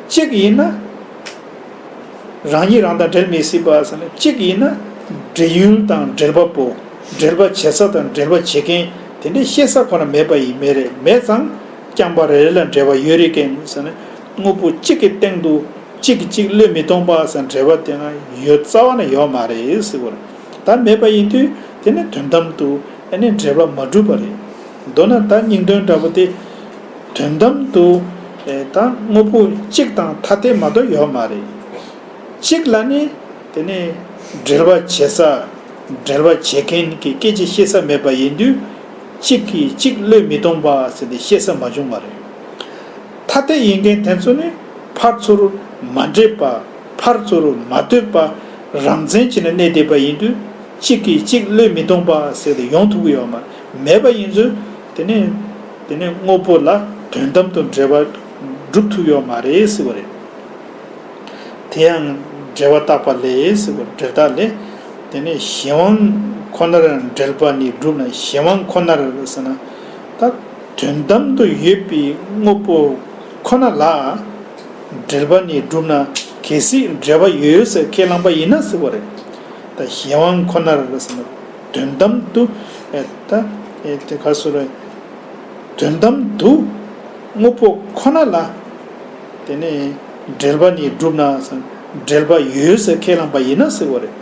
གཅིག་ཡིན་ན། རང་ཉིད་རང་དང་འབྲེལ་མི་སྲིད་པ་ཟེར་ན། གཅིག་ཡིན་ན་འབྲེལ་ཡུལ་དང་འབྲེལ་བ་པོ། འབྲེལ་བ་བྱེད་ས་དང་འབྲེལ་བ་བྱེད་མཁན་དེ་འདྲའི་ཤེས་ས་ཁོ་ན་མེད་པ་ཡིན། མེད་རེད། མེད་ཙང་རྐྱང་པ་རེ་རེ་ལ་འབྲེལ་བ་ཡོད་རེད་མཁན་ཟེར་ན། དངོས་པོ་གཅིག་གི་སྟེང་དུ་གཅིག་གིས་གཅིག་བློས་མི་ཐོངས་པ་ཟེར་འགྲེལ་པ་དེ་ན་ཡོད། རྩ་བ་ན་ཡོད་མ་རེད་ཟེར་བ་རེད། ད་མེད་པ་ཡིན་དུས་དེ་ནི་དོན་དམ་དུ་ཨ་ནི་འབྲེལ་བ་མ་གྲུབ་པ་རེད། མདོར་ན་ད་སྙིང་དོན་འདྲ་པོ་དེ། དོན་དམ་དུ་ཨེ་ད་དངོས་པོ་གཅིག་དང་ཐ་དད་མ་གཏོགས་ཡོད་མ་རེད། གཅིག་ལ་ནི་དེ་ནི་འབྲེལ་བ་བྱེད་ས། འབྲེལ་བ་བྱེད་མཁན་གྱི་སྐད་ཅིག་ཤེས་ས་མེད་པ་ཡིན་དུས། གཅིག་གིས་གཅིག་བློས་མི་ཐོངས་པ་ཟེར་ཏེ་ཤེས་ས་མ་བྱུང་བ་རེད། ཐ་དད་ཡིན་མཁན་དེ་ཚོ་ནི་ཕར་ཚུར་མ་འདྲེས་པ། ཕར་ཚུར་མ་ལྟོས་པ། རང་མཚན་བྱས་ནས་གནས་བསྡད་པ་ཡིན་དུས། གཅིག་གིས་གཅིག་བློས་མི་ཐོངས་པ་ཟེར་ཏེ་ཡོང་ཐུབ་ཀྱི་ཡོད་མ་རེད། མེད་པ་ཡིན་ཚུལ། དེ་ནི་དེ་ནི་དངོས་པོ་ལ་དོན་དམ་དུ་འབྲེལ་བ་སྒྲུབ་ཐུབ་ཡོད་མ་རེད་ཟེར་བ་རེད། དེ་ཡང་འགྲེལ་པ་བརྟག་པ་ལས་ཟེར་བ། འགྲེལ་བརྟག་ལས། དེ་ནས་གཞན་དབང་ཁོ་ནར་འབྲེལ་པ་ནི་གྲུབ་ན། གཞན་དབང་ཁོ་ནར་ཟེར་ན། ད་དོན་དམ་དུ་ཡོད་པའི་དངོས་པོ་ཁོ་ན་ལ་འབྲེལ་པ་ནི་གྲུབ་ན། གལ་སྲིད་འབྲེལ་པ་ཡོད་ཟེར་ཁས་བླངས་པ་ཡིན་ན་ཟེར་བ་རེད། ད་གཞན་དབང་ཁོ་ནར་ཟེར་ན། དོན་དམ་དུ་ཨེ་ད་ཨེ་དེ་ག་ཟེར་རེད། དོན་དམ་དུ་དངོས་པོ་ཁོ་ན་ལ་དེ་ནས་འབྲེལ་པ་ནི་གྲུབ་ན་ཟེར། འབྲེལ་པ་ཡོད་ཟེར་ཁས་བླངས་པ་ཡིན་ན་ཟེར་བ་རེད།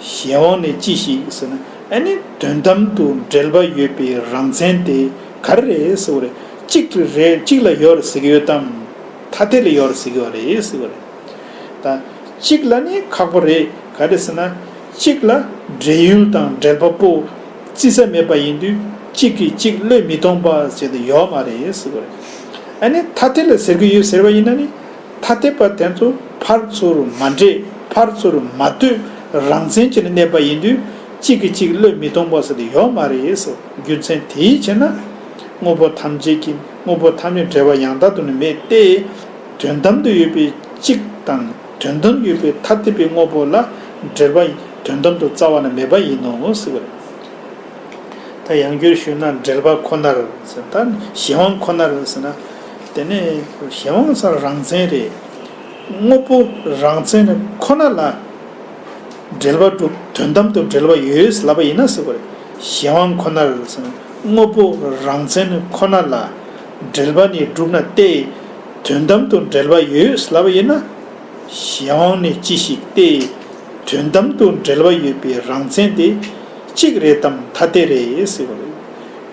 གཞན་དབང་ནི་ཅི་ཞིག་ཟེར་ན། ཨ་ནི་དོན་དམ་དུ་འབྲེལ་པ་ཡོད་པའི་རང་མཚན་དེ་ག་རེ་རེད་ཟེར་བ་རེད། གཅིག་རེད། གཅིག་ལ་ཡོད་རེད་ཟེར་གྱི་ཡོད་དམ། ཐ་དད་ལ་ཡོད་རེད་ཟེར་གྱི་ཡོད་རེད་ཟེར་བ་རེད། ད་གཅིག་ལ་ནི་ཁག་པོ་རེད། ག་རེ་ཟེར་ན། གཅིག་ལ་འབྲེལ་ཡུལ་དང་འབྲེལ་པ་པོ་བརྩི་ས་མེད་པ་ཡིན་དུས་གཅིག་གིས་གཅིག་བློས་མི་ཐོངས་པ་ཟེར་དུ་ཡོད་མ་རེད་ཟེར་བ་རེད། ཨ་ནི་ཐ་དད་ལ་ཟེར་གྱི་ཡོད་ཟེར་བ་ཡིན་ན་ནི། ཐ་དད་པ་དེ་ཚོ་ཕར་ཚུར་མ་འདྲེས་ཕར་ཚུར་མ་ལྟོས་རང་མཚན་གྱིས་གནས་པ་ཡིན་དུས་གཅིག་གིས་གཅིག་བློས་མི་ཐོངས་པ་ཟེར་དུ་ཡོད་མ་རེད་ཟེར། རྒྱུ་མཚན་དེའི་ཕྱིར་ན། དངོས་པོ་ཐམས་ཅད་ཀྱི་དངོས་པོ་ཐམས་ཅད་འབྲེལ་བ་ཡང་དག་ཏུ་ནི་མེད་དེ། དོན་དམ་དུ་ཡོད་པའི་གཅིག་དང་དོན་དམ་ཡོད་པའི་ཐ་དད་པའི་དངོས་པོ་ལ་འབྲེལ་བ་དོན་དམ་དུ་རྩ་བ་ནས་མེད་པ་ཡིན་ནོ་ཟེར་བ་རེད། ད་ཡང་བསྐྱར་ཞུས་ན་འབྲེལ་པ་ཁོ་ནར་ཟེར་ད་གཞན་དབང་ཁོ་ནར་ཟེར་ན། དེ་ནས་གཞན་དབང་ཟེར་རང་མཚན་རེད། དངོས་པོ་རང་མཚན་ཁོ་ན་ལ་འབྲེལ་བ་གྲུབ་དོན་དམ་དུ་འབྲེལ་བ་ཡོད་ལབ་པ་ཡིན་ན་ཟེར་བ་རེད། གཞན་དབང་ཁོ་ནར་ཟེར་ན་དངོས་པོ་རང་མཚན་ཁོ་ན་ལ་འབྲེལ་བ་ནི་གྲུབ་ན་སྟེ། དོན་དམ་དུ་འབྲེལ་བ་ཡོད་ལབ་པ་ཡིན་ན། གཞན་དབང་ནི་ཅི་ཞིག་སྟེ། དོན་དམ་དུ་འབྲེལ་བ་ཡོད་པའི་རང་མཚན་དེ་གཅིག་རེད་དམ་ཐ་དད་རེད་ཟེར་བ་རེད།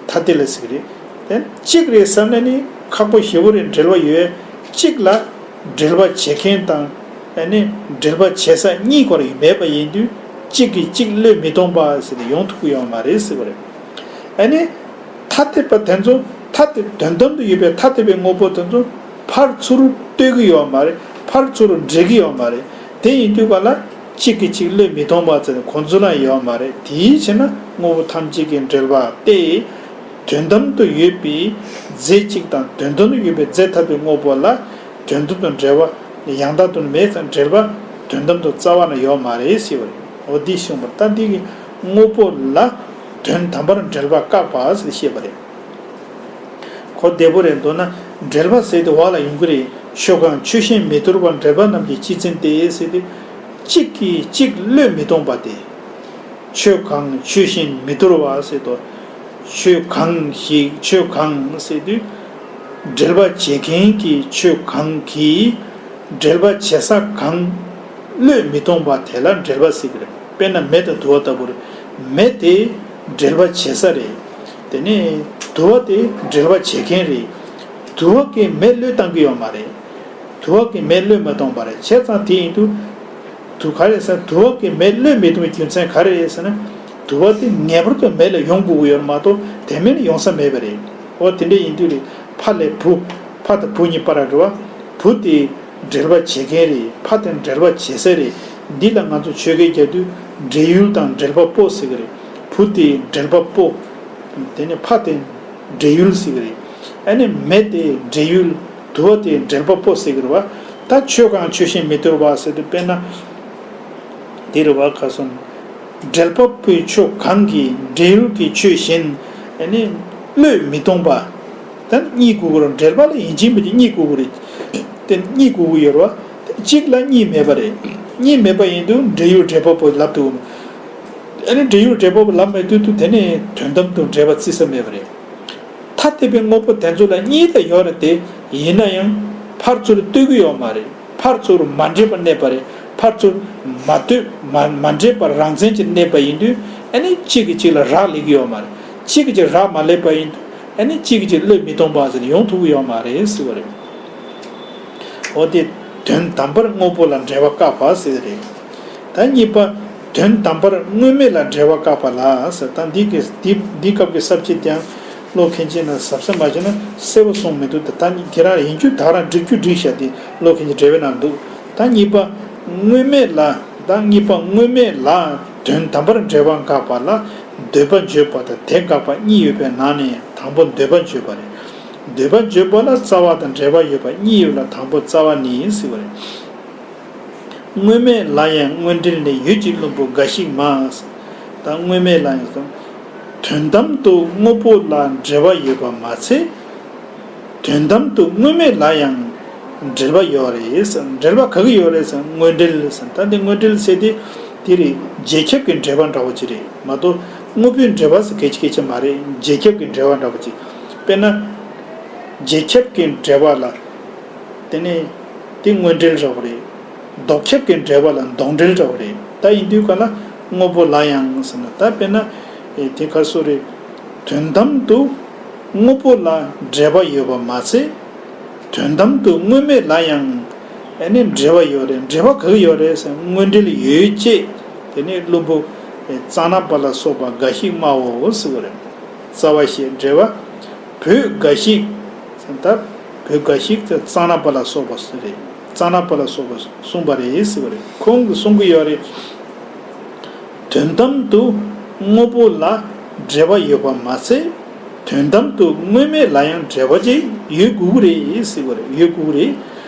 ཐ་དད་ལ་ཟེར་གི་རེད། དེ་གཅིག་རེད་བསམ་ན་ནི་ཁག་པོ་ཞེ་པོ་རེད། འབྲེལ་བ་ཡོད། གཅིག་ལ་འབྲེལ་བ་བྱེད་མཁན་དང་ཨ་ནི་འབྲེལ་བ་བྱེད་ས་གཉིས་སྐོར་ཡོད་མེད་པ་ཡིན་དུས་གཅིག་གིས་གཅིག་བློས་མི་ཐོངས་པ་ཟེར་ཏེ་ཡོང་ཐུབ་ཀྱི་ཡོད་མ་རེད་ཟེར་བ་རེད། ཨ་ནི། ཐ་དད་པ་དེ་ཚོ་ཐ་དད་དོན་དམ་དུ་ཡོད་པའི་ཐ་དད་པའི་དངོས་པོ་དེ་ཚོ་ཕར་ཚུར་ལྟོས་ཀྱི་ཡོད་མ་རེད། ཕར་ཚུར་འབྲེལ་གྱི་ཡོད་མ་རེད། དེ་ཡིན་དུས་ག་ལ་གཅིག་གིས་གཅིག་བློས་མི་ཐོངས་པ་ཚོ་ཁོང་ཚོ་ལ་ཡོད་མ་རེད། དེའི་ཕྱིར་ན་དངོས་པོ་ཐམས་ཅད་ཀྱི་འབྲེལ་བ་སྟེ། དོན་དམ་དུ་ཡོད་པའི་རྫས་གཅིག་དང་དོན་དམ་དུ་ཡོད་པའི་རྫས་ཐ་དད་དངོས་པོ་ལ་དོན་དམ་དུ་འབྲེལ་བ་ཡང་དག་ཏུ་མེད་ཙང་འབྲེལ་བ་དོན་དམ་དུ་རྩ་བ་ན་ཡོད་མ་རེད་ཟེར་བ་རེད། འོ་འདི་གསུངས་པ་ད་འདི་གི་དངོས་པོ་ལ་དོན་དམ་པར་འབྲེལ་བ་བཀག་པ་ཟེར་བཤད་པ་རེད། གོ་བདེ་པོ་རེད་འདུག་ན་འབྲེལ་བ་ཟེར་དེ་འོག་ལ་ཡོང་གི་རེད། ཆོས་གང་ཆོས་བཞིན་མི་དོར་བར་འབྲེལ་པ་རྣམས་ཀྱི་སྤྱི་མཚན་ཏེ་ཟེར་དེ། གཅིག་གིས་གཅིག་བློས་མི་ཐོངས་པ་སྟེ། ཆོས་གང་ཆོས་བཞིན་མི་དོར་བ་ཟེར་དོ། ཆོས་གང་ཞིག་ཆོས་གང་ཟེར་དུས། འབྲེལ་བ་བྱེད་མཁན་གྱི་ཆོས་གང་གིས་འབྲེལ་བ་བྱེད་ས་གང་བློས་མི་ཐོངས་པ་དེ་ལ་འབྲེལ་བ་ཟེར་གི་རེད། དཔེར་ན་མེ་དང་དུ་བ་ལྟ་བུར། མེ་དེ་འབྲེལ་བ་བྱེད་ས་རེད། དེ་ནས་དུ་བ་དེ་འབྲེལ་བ་བྱེད་མཁན་རེད། དུ་བ་གིས་མེ་བློས་བཏང་གི་ཡོད་མ་རེད། དུ་བ་གིས་མེ་བློས་མ་བཏང་བ་རེད། བྱས་ཙང་དེ་ཡིན་དུས། དུ་ག་རེ་ཟེར་དུ་བ་གིས་མེ་བློས་མི་བཏང་བའི་རྒྱུ་མཚན་ག་རེ་རེད་ཟེར་ན། དུ་བ་དེ་ངེས་པར་དུ་མེ་ལ་ཡོང་དགོས་ཀྱི་ཡོད་མ་གཏོགས་དེ་མེད་ན་ཡོང་ས་མེད་པ་རེད། འོ་དེ་འདྲ་ཡིན་དུས་རེད། ཕ་ལས་བུ། ཕ་དང་བུ་གཉིས་བར་རེད་བ། བུ་དེ་འབྲེལ་བ་བྱེད་མཁན་རེད། ཕ་དེ་འབྲེལ་བ་བྱེད་ས་རེད། འདི་ལ་ང་ཚོ་ཆོས་སྐད་རྒྱག་དུས་འབྲེལ་ཡུལ་དང་འབྲེལ་པ་པོ་ཟེར་གི་རེད། བུ་དེ་འབྲེལ་པ་པོ། དེ་ནས་ཕ་དེ་འབྲེལ་ཡུལ་ཟེར་གི་རེད། ཨ་ནི་མེ་དེ་འབྲེལ་ཡུལ། དུ་བ་དེ་འབྲེལ་པ་པོ་ཟེར་གི་རེད་བ། ད་ཆོས་གང་ཆོས་བཞིན་མི་དོར་བ་ཟེར་དུས་དཔེར་ན། དེ་རེད་བ་ཁ་སོང་། འབྲེལ་པ་པོའི་ཆོས་གང་གིས་འབྲེལ་ཡུལ་གྱི་ཆོས་གཞན་ཨ་ནི་བློས་མི་ཐོངས་པ། ད་གཉིས་དགོས་ཀྱི་རེད། འབྲེལ་པ་ལ་ཡིན་གཅིག་མིན་གཅིག་གཉིས་དགོས་ཀྱི་རེད། དེ་གཉིས་དགོས་ཀྱི་ཡོད་རེད་བ། གཅིག་ལ་གཉིས་མེད་པ་རེད། གཉིས་མེད་པ་ཡིན་དུས་འབྲེལ་ཡུལ་འབྲེལ་པ་པོ་ལབ་ཐུབ། ཨ་ནི་འབྲེལ་ཡུལ་འབྲེལ་པ་པོ་ལབ་མེད་དུས་དུ་དེ་ནས་དོན་དམ་དུ་འབྲེལ་པ་བརྩི་ས་མེད་པ་རེད། ཐ་དད་པའི་དངོས་པོ་དེ་ཚོ་ལ་གཉིས་ད་ཡོད་རེད་དེ། ཡིན་ན་ཡང་ཕར་ཚུར་ལྟོས་ཀྱི་ཡོད་མ་རེད། ཕར་ཚུར་མ་འདྲེས་པར་གནས་པ་རེད། ཕར་ཚུར་མ་ལྟོས་མ་མ་འདྲེས་པར་རང་མཚན་གྱིས་གནས་པ་ཡིན་དུས་ཨ་ནི་གཅིག་གིས་གཅིག་ལ་རག་ལས་ཀྱི་ཡོད་མ་རེད། གཅིག་གིས་གཅིག་རག་མ་ལས་པ་ཡིན་དུས་ཨ་ནི་གཅིག་གིས་གཅིག་བློས་མི་ཐོངས་པ་ཟེར་ཡོང་ཐུབ་ཀྱི་ཡོད་མ་རེད་ཟེར་བ་རེད། འོ་དེ་དོན་དམ་པར་དངོས་པོ་ལ་འབྲེལ་བ་བཀག་པ་ཟེར་རེད། ད་གཉིས་པ། དོན་དམ་པར་དངོས་མེད་ལ་འབྲེལ་བ་བཀག་པ་ལ་ཟེར། ད་འདི་གི་འདི་འདི་སྐབས་ཀྱི་ས་བཅད་དེའང་ཀློག་མཁན་ཅིག་ན་གཟབ་གཟབ་མ་བྱས་ན་གསལ་པོ་གསུངས་མི་འདུག་ད་ད་ཁྱེད་རང་ཡིན་རྒྱུ་ད་རང་འགྲིག་རྒྱུ་འགྲིག་ཤག་དེ་ཀློག་མཁན་ཅིག་འབྲེལ་བའི་ནང་འདུག་ད་གཉིས་པ། དངོས་མེད་ལ། ད་གཉིས་པ་དངོས་མེད་ལ་དོན་དམ་པར་འབྲེལ་བ་བཀག་པ་ལ་འདོད་པ་བརྗོད་པ་དང་དེ་བཀག་པ་གཉིས་ཡོད་པའི་ནང་ནས་དང་པོ་འདོད་པ་བརྗོད་པ་རེད། འདོད་པ་བརྗོད་པ་ལ་རྩ་བ་དང་འབྲེལ་བ་ཡོད་པ་གཉིས་ཡོད་ལ་དང་པོ་རྩ་བ་ནི་ཟེར་བ་རེད། དངོས་མེད་ལ་ཡང་དངོས་འབྲེལ་ནི་ཡོད་ཅེས་བླུན་པོ་འགའ་ཞིག་མ། ད་དངོས་མེད་ལ་ཡང་དོན་དམ་དུ་དངོས་པོ་ལ་འབྲེལ་བ་ཡོད་པ་མ་ཚད། དོན་དམ་དུ་དངོས་མེད་ལ་ཡང་འབྲེལ་བ་ཡོད་རེད། འབྲེལ་བ་ག་གི་ཡོད་རེད་ཟེར་ན་དངོས་འབྲེལ་ཟེར། ད་འདི་དངོས་འབྲེལ་ཟེར་དེ་དེ་རེད། རྗེས་ཁྱབ་ཀྱི་འབྲེལ་བ་འདྲ་བོ་ཅིག་རེད་མ་གཏོགས་དངོས་པོའི་འབྲེལ་བ་ཟེར་སྐད་ཆ་སྐད་ཆ་མ་རེད། རྗེས་ཁྱབ་ཀྱི་འབྲེལ་བ་འདྲ་བོ་ཅིག་དཔེར་ན། རྗེས་ཁྱབ་ཀྱི་འབྲེལ་བ་ལ། དེ་ནས་དེ་དངོས་འབྲེལ་འདྲ་བོ་རེད། ལྡོག་ཁྱབ་ཀྱི་འབྲེལ་བ་ལ་ལྡོག་འབྲེལ་འདྲ་བོ་རེད། ད་ཡིན་དུས་ག་ལ་དངོས་པོ་ལ་ཡང་ཟེར་ན་ད་དཔེར་ན། དེ་ག་སོ་རེད། དོན་དམ་དུ་དངོས་པོ་ལ་འབྲེལ་བ་ཡོད་པ་མ་ཚད། དོན་དམ་དུ་དངོས་མེད་ལ་ཡང་ཨ་ནི་འབྲེལ་བ་ཡོད་རེད། འབྲེལ་བ་ག་གི་ཡོད་རེད་ཟེར་ན་དངོས་འབྲེལ་ཡོད་ཅེས་ དེ་ནས་བླུན་པོ་གཙང་ནག་པ་ལ་སོགས་པ་འགའ་ཞིག་སྨྲའོ་ཟེར་བ་རེད། རྩ་བ་ཞེས་འགྲེལ་བ། བོད་འགའ་ཞིག་ད་བོད་འགའ་ཞིག་ཏུ་གཙང་ནག་པ་ལ་སོགས་པ་རེད། གཙང་ནག་པ་ལ་སོགས་པ་གསུངས་པ་རེད་ཟེར་བ་རེད། ཁོང་གིས་གསུང་གི་ཡོད་རེད། དོན་དམ་དུ་དངོས་པོ་ལ་འབྲེལ་བ་ཡོད་པ་མ་ཟད། དོན་དམ་དུ་དངོས་མེད་ལ་ཡང་འབྲེལ་བ་ཅིག་ཡོད་དགོས་ཀྱི་རེད་ཟེར་བ་རེད། ཡོད་དགོས་ཀྱི་རེད།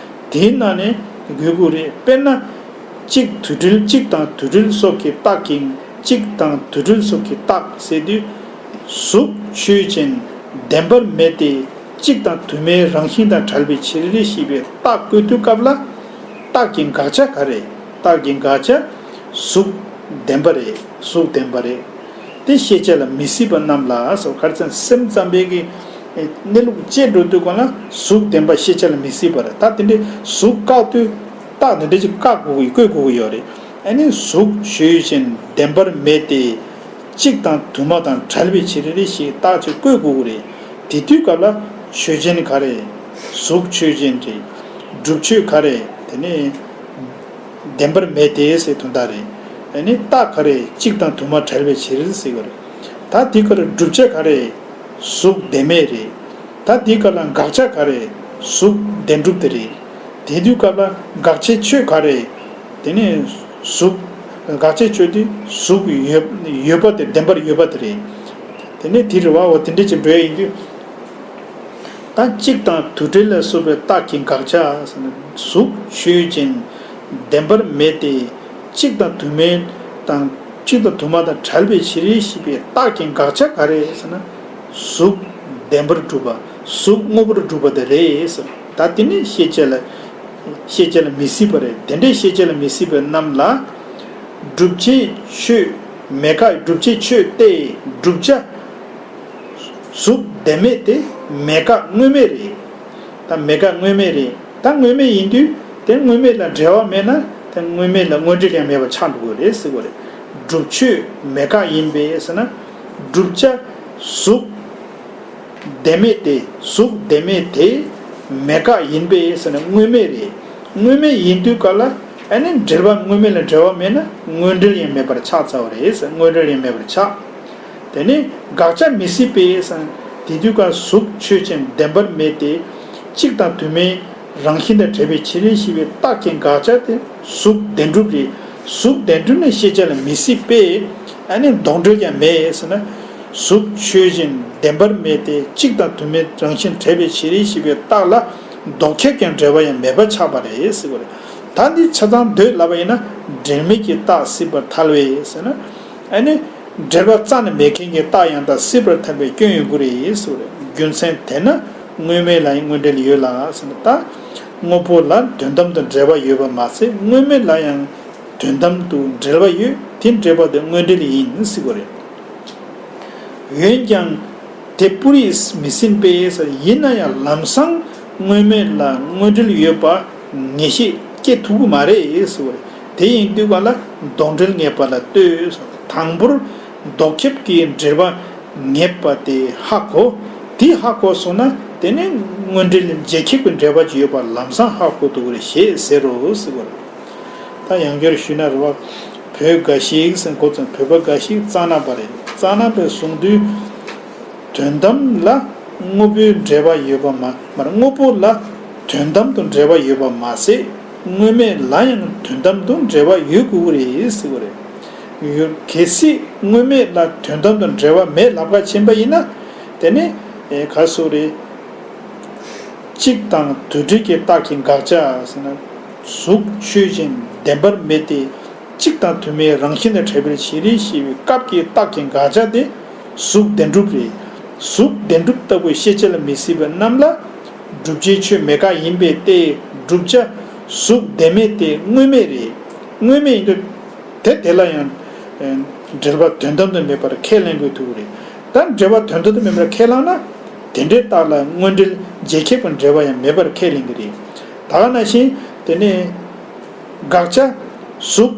དེའི་ནང་ནས་དགོས་ཀྱི་རེད། དཔེར་ན། གཅིག་དུད་འགྲིལ། གཅིག་དང་དུད་འགྲིལ་སོགས་ཀྱི་རྟགས་ཀྱིས། གཅིག་དང་དུད་འགྲིལ་སོགས་ཀྱི་རྟགས་ཟེར་དུས། གཟུགས་ཆོས་ཅན། བདེན་པར་མེད་དེ། གཅིག་དང་དུ་མའི་རང་བཞིན་དང་བྲལ་བའི་ཕྱིར་ཞེས་པའི་རྟགས་བཀོད་དུས་སྐབས་ལ། རྟགས་ཀྱི་དགག་བྱ་ག་རེ། རྟགས་ཀྱི་དགག་བྱ། གཟུགས་བདེན་པ་རེད། གཟུགས་བདེན་པ་རེད། དེ་ཤེས་བྱ་ལ་མི་སྲིད་པ་རྣམས་ལ་སོགས། ག་རེ་ཟེར་ན་སེམས་ཙམ་པའི་གི་གནས་ལུགས་དཔྱད་འགྲོ་དུས་གང་ལ་གཟུགས་བདེན་པ་ཤེས་བྱ་ལ་མི་སྲིད་པ་རེད། ད་དེ་འདྲའི་གཟུགས་བཀག་དུས་རྟགས་འདི་འདྲ་ཅིག་བཀག་དགོས་ཀྱི་བཀོད་དགོས་ཀྱི་ཡོད་རེད། ཨ་ནི་གཟུགས་ཆོས་ཅན། བདེན་པར་མེད་དེ། གཅིག་དང་དུ་མ་དང་བྲལ་བའི་ཕྱིར་ཞེས་རྟགས་ཅིག་བཀོད་དགོས་ཀྱི་རེད། དེ་དུས་སྐབས་ལ་ཆོས་ཅན་ག་རེ། གཟུགས་ཆོས་ཅན་རེད། སྒྲུབ་ཆོས་ག་རེ། དེ་ནི་བདེན་པར་མེད་དེ་ཟེར་དོན་དག་རེད། ཨ་ནི་རྟགས་ག་རེ། གཅིག་དང་དུ་མ་བྲལ་བའི་ཕྱིར་ཟེར་གྱི་རེད། ད་དེ་ག་རེ། བསྒྲུབ་བྱ་ག་རེ། གཟུགས་བདེན་མེད་རེད། ད་དེ་ག་ལ་དགག་བྱ་ག་རེ། གཟུགས་བདེན་གྲུབ་དེ་རེད། དེ་དུས་སྐབས་ལ་དགག་བྱའི་ཆོས་ག་རེ། དེ་ནི་གཟུགས། དགག་བྱའི་ཆོས་དེ་གཟུགས་ཡོད་ཡོད་པ་དེ། བདེན་པར་ཡོད་པ་དེ་རེད། དེ་ནི་དེ་རེད་བ། འོ་དེ་འདྲ་ཅིག་འགྲོ་ཡ་ཡིན་དུས། ད་གཅིག་དང་དུ་འགྲིལ་ལ་སོགས་པའི་རྟགས་ཀྱི་དགག་བྱ་ཟེར་ན། གཟུགས་ཆོས་ཅན། བདེན་པར་མེད་དེ། གཅིག་དང་དུ་མའི་དང་། གཅིག་དང་དུ་མ་དང་བྲལ་བའི་ཕྱིར་ཞེས་པའི་རྟགས་ཀྱི་དགག་བྱ་ག་རེ་ཟེར་ན། གཟུགས་བདེན་པར་གྲུབ་པ། གཟུགས་དངོས་པོར་གྲུབ་པ་དེ་རེད་ཟེར། ད་དེ་ནི་ཤེས་བྱ་ལ། ཤེས་བྱ་ལ་མི་སྲིད་པ་རེད། དེ་འདྲའི་ཤེས་བྱ་ལ་མི་སྲིད་པའི་རྣམས་ལ། བསྒྲུབ་བྱའི་ཆོས་མེད་དགག་བསྒྲུབ་བྱའི་ཆོས་ཏེ། བསྒྲུབ་བྱ། གཟུགས་བདེན་མེད་དེ་མེད་དགག་དངོས་མེད་རེད། ད་མེད་དགག་དངོས་མེད་རེད། ད་དངོས་མེད་ཡིན་དུས་དེ་དངོས་མེད་ལ་འབྲེལ་བ་མེད་ན་དེ་དངོས་མེད་ལ་དངོས་འབྲེལ་ཡང་མེད་པ་ཆགས་འགྲོ་གི་རེད་ཟེར་གྱི་རེད། བསྒྲུབ་ཆོས་མེད་དགག་ཡིན་པས་ཟེར་ན། བསྒྲུབ་བྱ་གཟུགས་བདེན་མེད་དེ། གཟུགས་བདེན་མེད་དེ་མེད་དགག་ཡིན་པས་ཟེར་ན་དངོས་མེད་རེད། དངོས་མེད་ཡིན་དུས་ག་ལ། ཨ་ནི་འབྲེལ་བ། དངོས་མེད་ལ་འབྲེལ་བ་མེད་ན་དངོས་འབྲེལ་ཡང་མེད་པར་ཆགས་ཚར་བ་རེད་ཟེར། དངོས་འབྲེལ་ཡང་མེད་པར་ཆགས། དེ་ནི་དགག་བྱ་མི་སྲིད་པས་ཟེར། དེ་དུས་ཀ་གཟུགས་ཆོས་ཅན། བདེན་པར་མེད་དེ། གཅིག་དང་དུ་མའི་རང་བཞིན་དང་བྲལ་བའི་ཕྱིར་ཞེས་པའི་རྟགས་ཀྱི་དགག་བྱ་དེ་གཟུགས་བདེན་གྲུབ་རེད། གཟུགས་བདེན་གྲུབ་ནི་ཤེས་བྱ་ལ་མི་སྲིད་པས། ཨ་ནི་ལྡོག་འབྲེལ་ཀྱང་མེད་ཟེར་ན། གཟུགས་ཆོས་ཅན། བདེན་པར་མེད་དེ། གཅིག་དང་དུ་མའི་རང་བཞིན་བྲལ་བའི་ཕྱིར་ཞེས་པའི་རྟགས་ལ་ལྡོག་ཁྱབ་ཀྱང་འབྲེལ་བ་ཡང་མེད་པ་ཆགས་པ་རེད་ཟེར་བ་རེད། ད་འདི་ཆ་ཚང་འདོད་ལབ་པ་ཡིན་ན་འབྲེལ་མེད་ཀྱི་རྟགས་སྲིད་པར་ཐལ་བས་ཟེར་ན། ཨ་ནི་འབྲེལ་བ་རྩ་ནས་མེད་མཁན་གྱི་རྟགས་ཡང་དག་སྲིད་པར་ཐལ་བའི་སྐྱོན་ཡོད་དགོས་རེད་ཟེར་བ་རེད། རྒྱུ་མཚན་དེས་ན་དངོས་མེད་ལ་ཡང་དངོས་འབྲེལ་ཡོད་ལ་ཟེར་ན། ད་དངོས་པོ་ལ་དོན་དམ་དུ་འབྲེལ་བ་ཡོད་པ་མ་ཟད། དངོས་མེད་ལ་ཡང་དོན་དམ་དུ་འབྲེལ་བ་ཡོད། དེ་འབྲེལ་བ་དེ་དངོས་འབྲེལ་ཡིན་ཟེར་བ་རེད། འོན་ཀྱང་དེ་པུ་རིས་མི་ཟིན་པས་ཟེར། ཡིན་ན་ཡང་ལམ་སང་དངོས་མེད་ལ་དངོས་འབྲེལ་ཡོད་པ་ངེས་ཤེས་སྐྱེ་ཐུབ་ཀྱི་མ་རེད་ཟེར་བ་རེད། དེ་ཡིན་དུས་ག་ལ་ལྡོག་འབྲེལ་ངེས་པ་ལ་ལྟོས། དང་པོར་ལྡོག་ཁྱབ་ཀྱི་འབྲེལ་བ་ངེས་པ་དེ་ཧ་གོ། དེ་ཧ་གོ་སོང་ན་དེ་ནི་དངོས་འབྲེལ་རྗེས་ཁྱབ་ཀྱི་འབྲེལ་བ་ཅིག་ཡོད་པ་ལམ་སང་ཧ་གོ་ཐུབ་ཀྱི་རེད་ཞེས་ཟེར་རོ་ཟེར་བ་རེད། ད་ཡང་བསྐྱར་ཞུས་ན་རེད་བ། བོད་འགའ་ཞིག་ཟེར་འགོ་བཙུགས། བོད་པ་འགའ་ཞིག་རྩ་ནག་པ་རེད། རྩ་ནག་པས་གསུངས་དུས། དོན་དམ་ལ་དངོས་པོའི་འབྲེལ་བ་ཡོད་པ་མ། མར་དངོས་པོ་ལ་དོན་དམ་དུ་འབྲེལ་བ་ཡོད་པ་མ་ཟད། དངོས་མེད་ལ་ཡང་དོན་དམ་དུ་འབྲེལ་བ་ཡོད་དགོས་ཀྱི་རེད་ཟེར་བ་རེད། ཡོད། གལ་སྲིད་དངོས་མེད་ལ་དོན་དམ་དུ་འབྲེལ་བ་མེད་ལབ་ཁ་ཕྱིན་པ་ཡིན་ན། དེ་ནི་ཨེ་ག་སུ་རེད། གཅིག་དང་དུ་འབྲེལ་གྱི་རྟགས་ཀྱི་དགག་བྱ་ཟེར་ན། གཟུགས་ཆོས་ཅན། བདེན་པར་མེད་དེ། གཅིག་དང་དུ་མའི་རང་བཞིན་དུ་བྲལ་བའི་ཕྱིར་ཞེས་པའི་སྐབས་ཀྱི་རྟགས་ཀྱི་དགག་བྱ་དེ་གཟུགས་བདེན་གྲུབ་རེད། གཟུགས་བདེན་གྲུབ་ལྟ་བུའི་ཤེས་བྱ་ལ་མི་སྲིད་པ་རྣམས་ལ་བསྒྲུབ་བྱའི་ཆོས་མེད་དགག་ཡིན་པས་ཏེ། བསྒྲུབ་བྱ་གཟུགས་བདེན་མེད་དེ་དངོས་མེད་རེད། དངོས་མེད་ཡིན་དུས། དེ་དེ་ལ་ཡང་འབྲེལ་བ་དོན་དམ་དུ་མེད་པར་ཁས་ལེན་དགོས་ཐུག་གི་རེད། ད་འབྲེལ་བ་དོན་དམ་དུ་མེད་པར་ཁས་བླངས་ན། དེ་འདྲའི་རྟགས་ལ་དངོས་འབྲེལ་རྗེས་ཁྱབ་ཀྱི་འབྲེལ་བ་ཡང་མེད་པར་ཁས་ལེན་གྱི་རེད། ད་ག་ནང་བཞིན་དེ་ནས་དགག་བྱ་གཟུགས་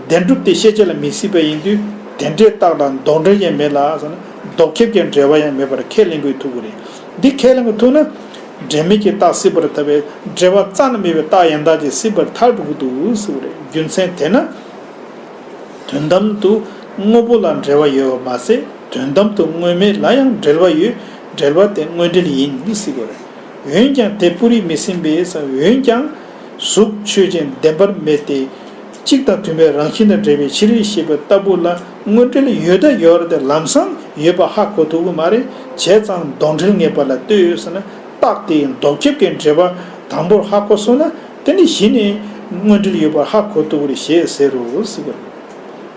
བདེན་གྲུབ་དེ་ཤེས་བྱ་ལ་མི་སྲིད་པ་ཡིན་དུས། དེ་འདྲའི་རྟགས་ལ་ལྡོག་འབྲེལ་ཡང་མེད་ལ་ཟེར་ན། ལྡོག་ཁྱབ་ཀྱི་འབྲེལ་བ་ཡང་མེད་པར་ཁས་ལེན་དགོས་ཐུག་གི་རེད། འདི་ཁས་ལེན་དགོས་ཐུག་ན། འབྲེལ་མེད་ཀྱི་རྟགས་སྲིད་པར་ཐལ་བས། འབྲེལ་བ་རྩ་ནས་མེད་པའི་རྟགས་ཡང་དག་ཅིག་སྲིད་པར་ཐལ་དགོས་ཀྱི་འདུག་ཟེར་བ་རེད། རྒྱུ་མཚན་དེས་ན། དོན་དམ་དུ་དངོས་པོ་ལ་འབྲེལ་བ་ཡོད་པ་མ་ཟད། དོན་དམ་དུ་དངོས་མེད་ལ་ཡང་འབྲེལ་བ་ཡོད། འབྲེལ་བ་དེ་དངོས་འབྲེལ་ཡིན་ཟེར་གྱི་ཡོད་རེད། འོན་ཀྱང་དེ་སྤུ་རིས་མི་ཟིན་པས། འོན་ཀྱང་གཟུགས་ཆོས་ཅན་བདེན་པར་མེད་དེ། གཅིག་དང་མཐུན་པའི་རང་བཞིན་དུ་འབྲེལ་བའི་ཕྱིར་ཞེས་པ་ལྟ་བུ་ལ་དངོས་འབྲེལ་ཡོད་དང་ཡོད་རེད་དེ། ལམ་སང་ཡོད་པ་ཧ་གོ་ཐུབ་ཀྱི་མ་རེད། བྱས་ཙང་ལྡོག་འབྲེལ་ངེས་པ་ལ་ལྟོས་ཟེར་ན། རྟགས་དེའི་ལྡོག་ཁྱབ་ཀྱི་འབྲེལ་པ་དང་པོར་ཧ་གོ་སོང་ན། དེ་ནི་གཞི་ནས་དངོས་འབྲེལ་ཡོད་པར་ཧ་གོ་ཐུབ་ཀྱི་རེད་ཞེས་ཟེར་རོ་ཟེར་གྱི་རེད།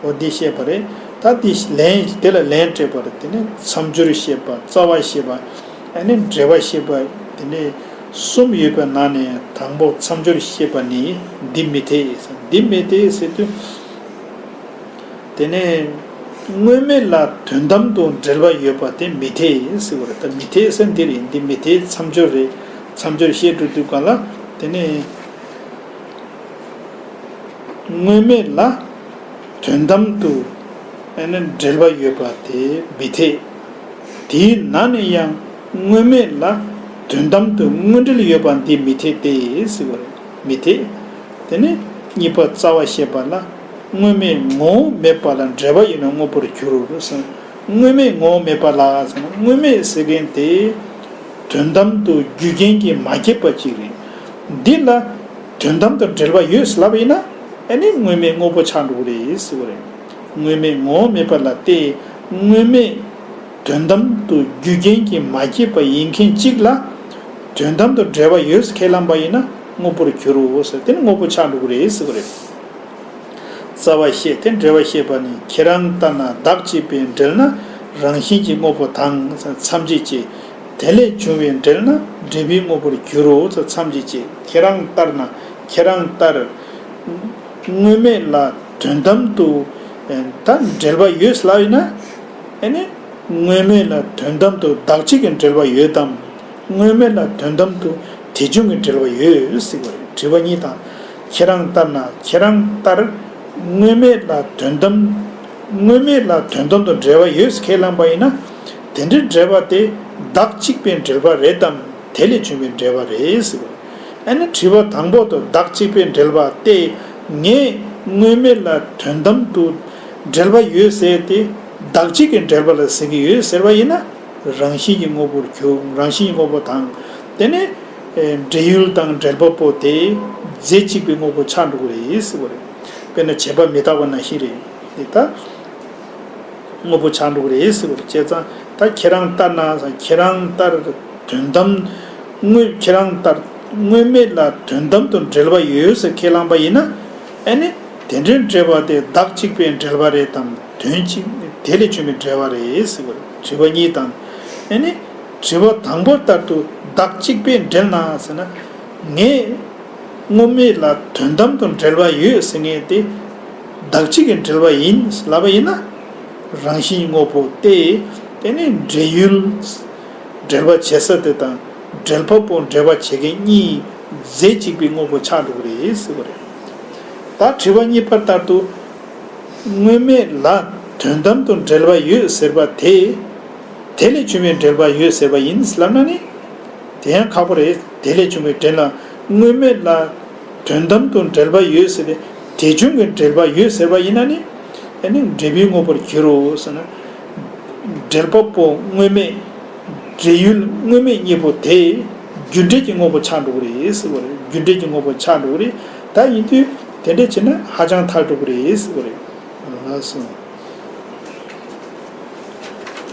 འོ་འདི་བཤད་པ་རེད། ད་འདི་ལན། དེ་ལ་ལན་སྤྲད་པ་རེད། དེ་ནས་མཚམས་སྦྱོར་བཤད་པ། རྩ་བ་བཤད་པ། ཨ་ནི་འབྲེལ་བ་བཤད་པ། དེ་ནས་གསུམ་ཡོད་པའི་ནང་ནས་དང་པོ་མཚམས་སྦྱོར་བཤད་པ་ནི་འདི་མི་འཐད། འདི་མི་འཐད་ཟེར་དུས། དེ་ནས་དངོས་མེད་ལ་དོན་དམ་དུ་འབྲེལ་བ་ཡོད་པ་དེ་མི་འཐད་ཟེར་བ་རེད། ད་མི་འཐད་ཟེར་འདི་རེད། འདི་མི་འཐད། མཚམས་སྦྱོར་རེད། མཚམས་སྦྱོར་བཤད་འགྲོ་དུས་གང་ལ། དེ་ནས་དངོས་མེད་ལ་དོན་དམ་དུ་ཨ་ནི་འབྲེལ་བ་ཡོད་པ་དེ་མི་འཐད། དེའི་ནང་ནས་ཡང་དངོས་མེད་ལ་དོན་དམ་དུ་དངོས་འབྲེལ་ཡོད་པ་འདི་མི་འཐད་དེ་ཟེར་བ་རེད། མི་འཐད། དེ་ནས་གཉིས་པ་རྩ་བ་བཤད་པ་ལ། དངོས་མེད་ངོ་བོ་མེད་པ་ལ་འབྲེལ་བ་ཡོད་ན་དངོས་པོར་འགྱུར་རོ་ཟེར། དངོས་མེད་ངོ་བོ་མེད་པ་ལ་ཟེར་ན། དངོས་མེད་ཟེར་མཁན་དེ་དོན་དམ་དུ་རྒྱུ་རྐྱེན་གྱིས་མ་སྐྱེས་པ་ཅིག་རེད། འདི་ལ་དོན་དམ་དུ་འབྲེལ་བ་ཡོད་ལབ་པ་ཡིན་ན། ཨ་ནི་དངོས་མེད་དངོས་པོ་ཆགས་འགྲོ་གི་རེད་ཟེར་བ་རེད། དངོས་མེད་ངོ་བོ་མེད་པ་ལ་བལྟས། དངོས་མེད་དོན་དམ་དུ་རྒྱུ་རྐྱེན་གྱིས་མ་སྐྱེས་པ་ཡིན་མཁན་གཅིག་ལ་དོན་དམ་དུ་འབྲེལ་བ་ཡོད་ཁས་བླངས་པ་ཡིན་ན་དངོས་པོར་འགྱུར་རོ་ཟེར། དེ་ནི་དངོས་པོ་ཆགས་འགྲོ་གི་རེད་ཟེར་བ་རེད། རྩ་བ་བཤད་དེ་འབྲེལ་བ་བཤད་པ་ནི། ཁྱེད་རང་ལྟར་ན་བདག་གཅིག་པས་འབྲེལ་ན་རང་བཞིན་གྱིས་དངོས་པོ་དང་མཚམས་གཅད་བྱེད། དེ་ལས་བྱུང་བའི་འབྲེལ་ན་འབྲས་བུའི་དངོས་པོར་འགྱུར་རོ་མཚམས་གཅད་བྱེད། ཁྱེད་རང་ལྟར་ན། ཁྱེད་རང་ལྟར། དངོས་མེད་ལ་དོན་དམ་དུ་ད་འབྲེལ་བ་ཡོད་ལབ་ཡིན་ན། ཨ་ནི་དངོས་མེད་ལ་དོན་དམ་དུ་བདག་གཅིག་གི་འབྲེལ་བ་ཡོད་དམ། དངོས་མེད་ལ་དོན་དམ་དུ་དེ་བྱུང་གི་འབྲེལ་བ་ཡོད་ཟེར་བ་རེད། དྲི་བ་གཉིས་དང་། ཁྱེད་རང་ལྟར་ན། ཁྱེད་རང་ལྟར་དངོས་མེད་ལ་དོན་དམ། དངོས་མེད་ལ་དོན་དམ་དུ་འབྲེལ་བ་ཡོད་ཁས་བླངས་པ་ཡིན་ན། དེ་འདྲའི་འབྲེལ་བ་དེ་བདག་གཅིག་པའི་འབྲེལ་བ་རེད་དམ། དེ་ལས་བྱུང་བའི་འབྲེལ་བ་རེད་ཟེར་བ། ཨ་ནི་དྲི་བ་དང་པོ་དུ་བདག་གཅིག་པའི་འབྲེལ་བ་སྟེ། ངས་དངོས་མེད་ལ་དོན་དམ་དུ་འབྲེལ་བ་ཡོད་ཟེར་ཏེ། བདག་གཅིག་གི་འབྲེལ་བ་ལ་ཟེར་གྱི་ཡོད་ཟེར་བ་ཡིན་ན། རང་བཞིན་གྱི་དངོས་པོར་གྱུར། རང་བཞིན་གྱི་དངོས་པོ་དང་། དེ་ནས་ཨེ་འབྲེལ་ཡུལ་དང་འབྲེལ་པ་པོ་དེ་རྫས་གཅིག་པའི་དངོས་པོ་ཆགས་འགྲོ་གི་རེད་ཟེར་བ་རེད། དཔེར་ན་བྱེད་པ་མི་རྟག་པ་ནང་བཞིན་རེད། དེ་ལྟར་དངོས་པོ་ཆགས་འགྲོ་གི་རེད་ཟེར་བ་རེད། བྱས་ཙང་ད་ཁྱེད་རང་ལྟར་ན། ཁྱེད་རང་ལྟར་དོན་དམ་དངོས། ཁྱེད་རང་ལྟར་དངོས་མེད་ལ་དོན་དམ་དུ་འབྲེལ་བ་ཡོད་ཟེར་ཁས་བླངས་པ་ཡིན་ན། ཨ་ནི་དེ་འདྲའི་འབྲེལ་བ་དེ་བདག་གཅིག་པའི་འབྲེལ་བ་རེད་དམ། དོན་གཅིག་དེ་ལས་བྱུང་བའི་འབྲེལ་བ་རེད་ཟེར་བ་རེད། དྲི་བ་གཉིས་དང་། ཨ་ནི་དྲི་བ་དང་པོ་ལྟར་དུ་བདག་གཅིག་པས་འབྲེལ་ན་ཟེར་ན། ངས་དངོས་མེད་ལ་དོན་དམ་དུ་འབྲེལ་བ་ཡོད་ཟེར་མཁན་དེ་བདག་གཅིག་གི་འབྲེལ་བ་ཡིན་ལབ་པ་ཡིན་ན། རང་བཞིན་དངོས་པོ་སྟེ། དེ་ནི་འབྲེལ་ཡུལ་འབྲེལ་བ་བྱེད་ས་དེ་དང་འབྲེལ་པ་པོ་འབྲེལ་བ་བྱེད་མཁན་གཉིས་རྫས་གཅིག་པའི་དངོས་པོ་ཆགས་འགྲོ་གི་རེད་ཟེར་བ་རེད། ད་དྲི་བ་གཉིས་པ་ལྟར་དུ། དངོས་མེད་ལ་དོན་དམ་དུ་འབྲེལ་བ་ཡོད་ཟེར་བ་དེ། དེ་ལས་བྱུང་བའི་འབྲེལ་བ་ཡོད་ཟེར་བ་ཡིན་ལབ་ན་ནི། དེ་ཡང་ཁག་པོ་རེད། དེ་ལས་བྱུང་བའི་འབྲེལ་ལ། དངོས་མེད་ལ་དོན་དམ་དུ་འབྲེལ་བ་ཡོད་ཟེར་བའི་དེ་བྱུང་གི་འབྲེལ་བ་ཡོད་ཟེར་བ་ཡིན་ན་ནི། ཨ་ནི་འབྲས་བུའི་དངོས་པོར་འགྱུར་རོ་ཟེར་ན། འབྲེལ་པ་པོ་དངོས་མེད། འབྲེལ་ཡུལ་དངོས་མེད་གཉིས་པོ་དེ་རྒྱུ་འབྲས་ཀྱི་དངོས་པོ་ཆགས་འགྲོ་གི་རེད་ཟེར་བ་རེད། རྒྱུ་འབྲས་ཀྱི་དངོས་པོ་ཆགས་འགྲོ་གི་རེད། ད་ཡིན་དུས་དེ་འདྲ་བྱས་ན་ཧ་ཅང་ཐལ་འགྲོ་གི་རེད་ཟེར་བ་རེད། ལགས་སོ།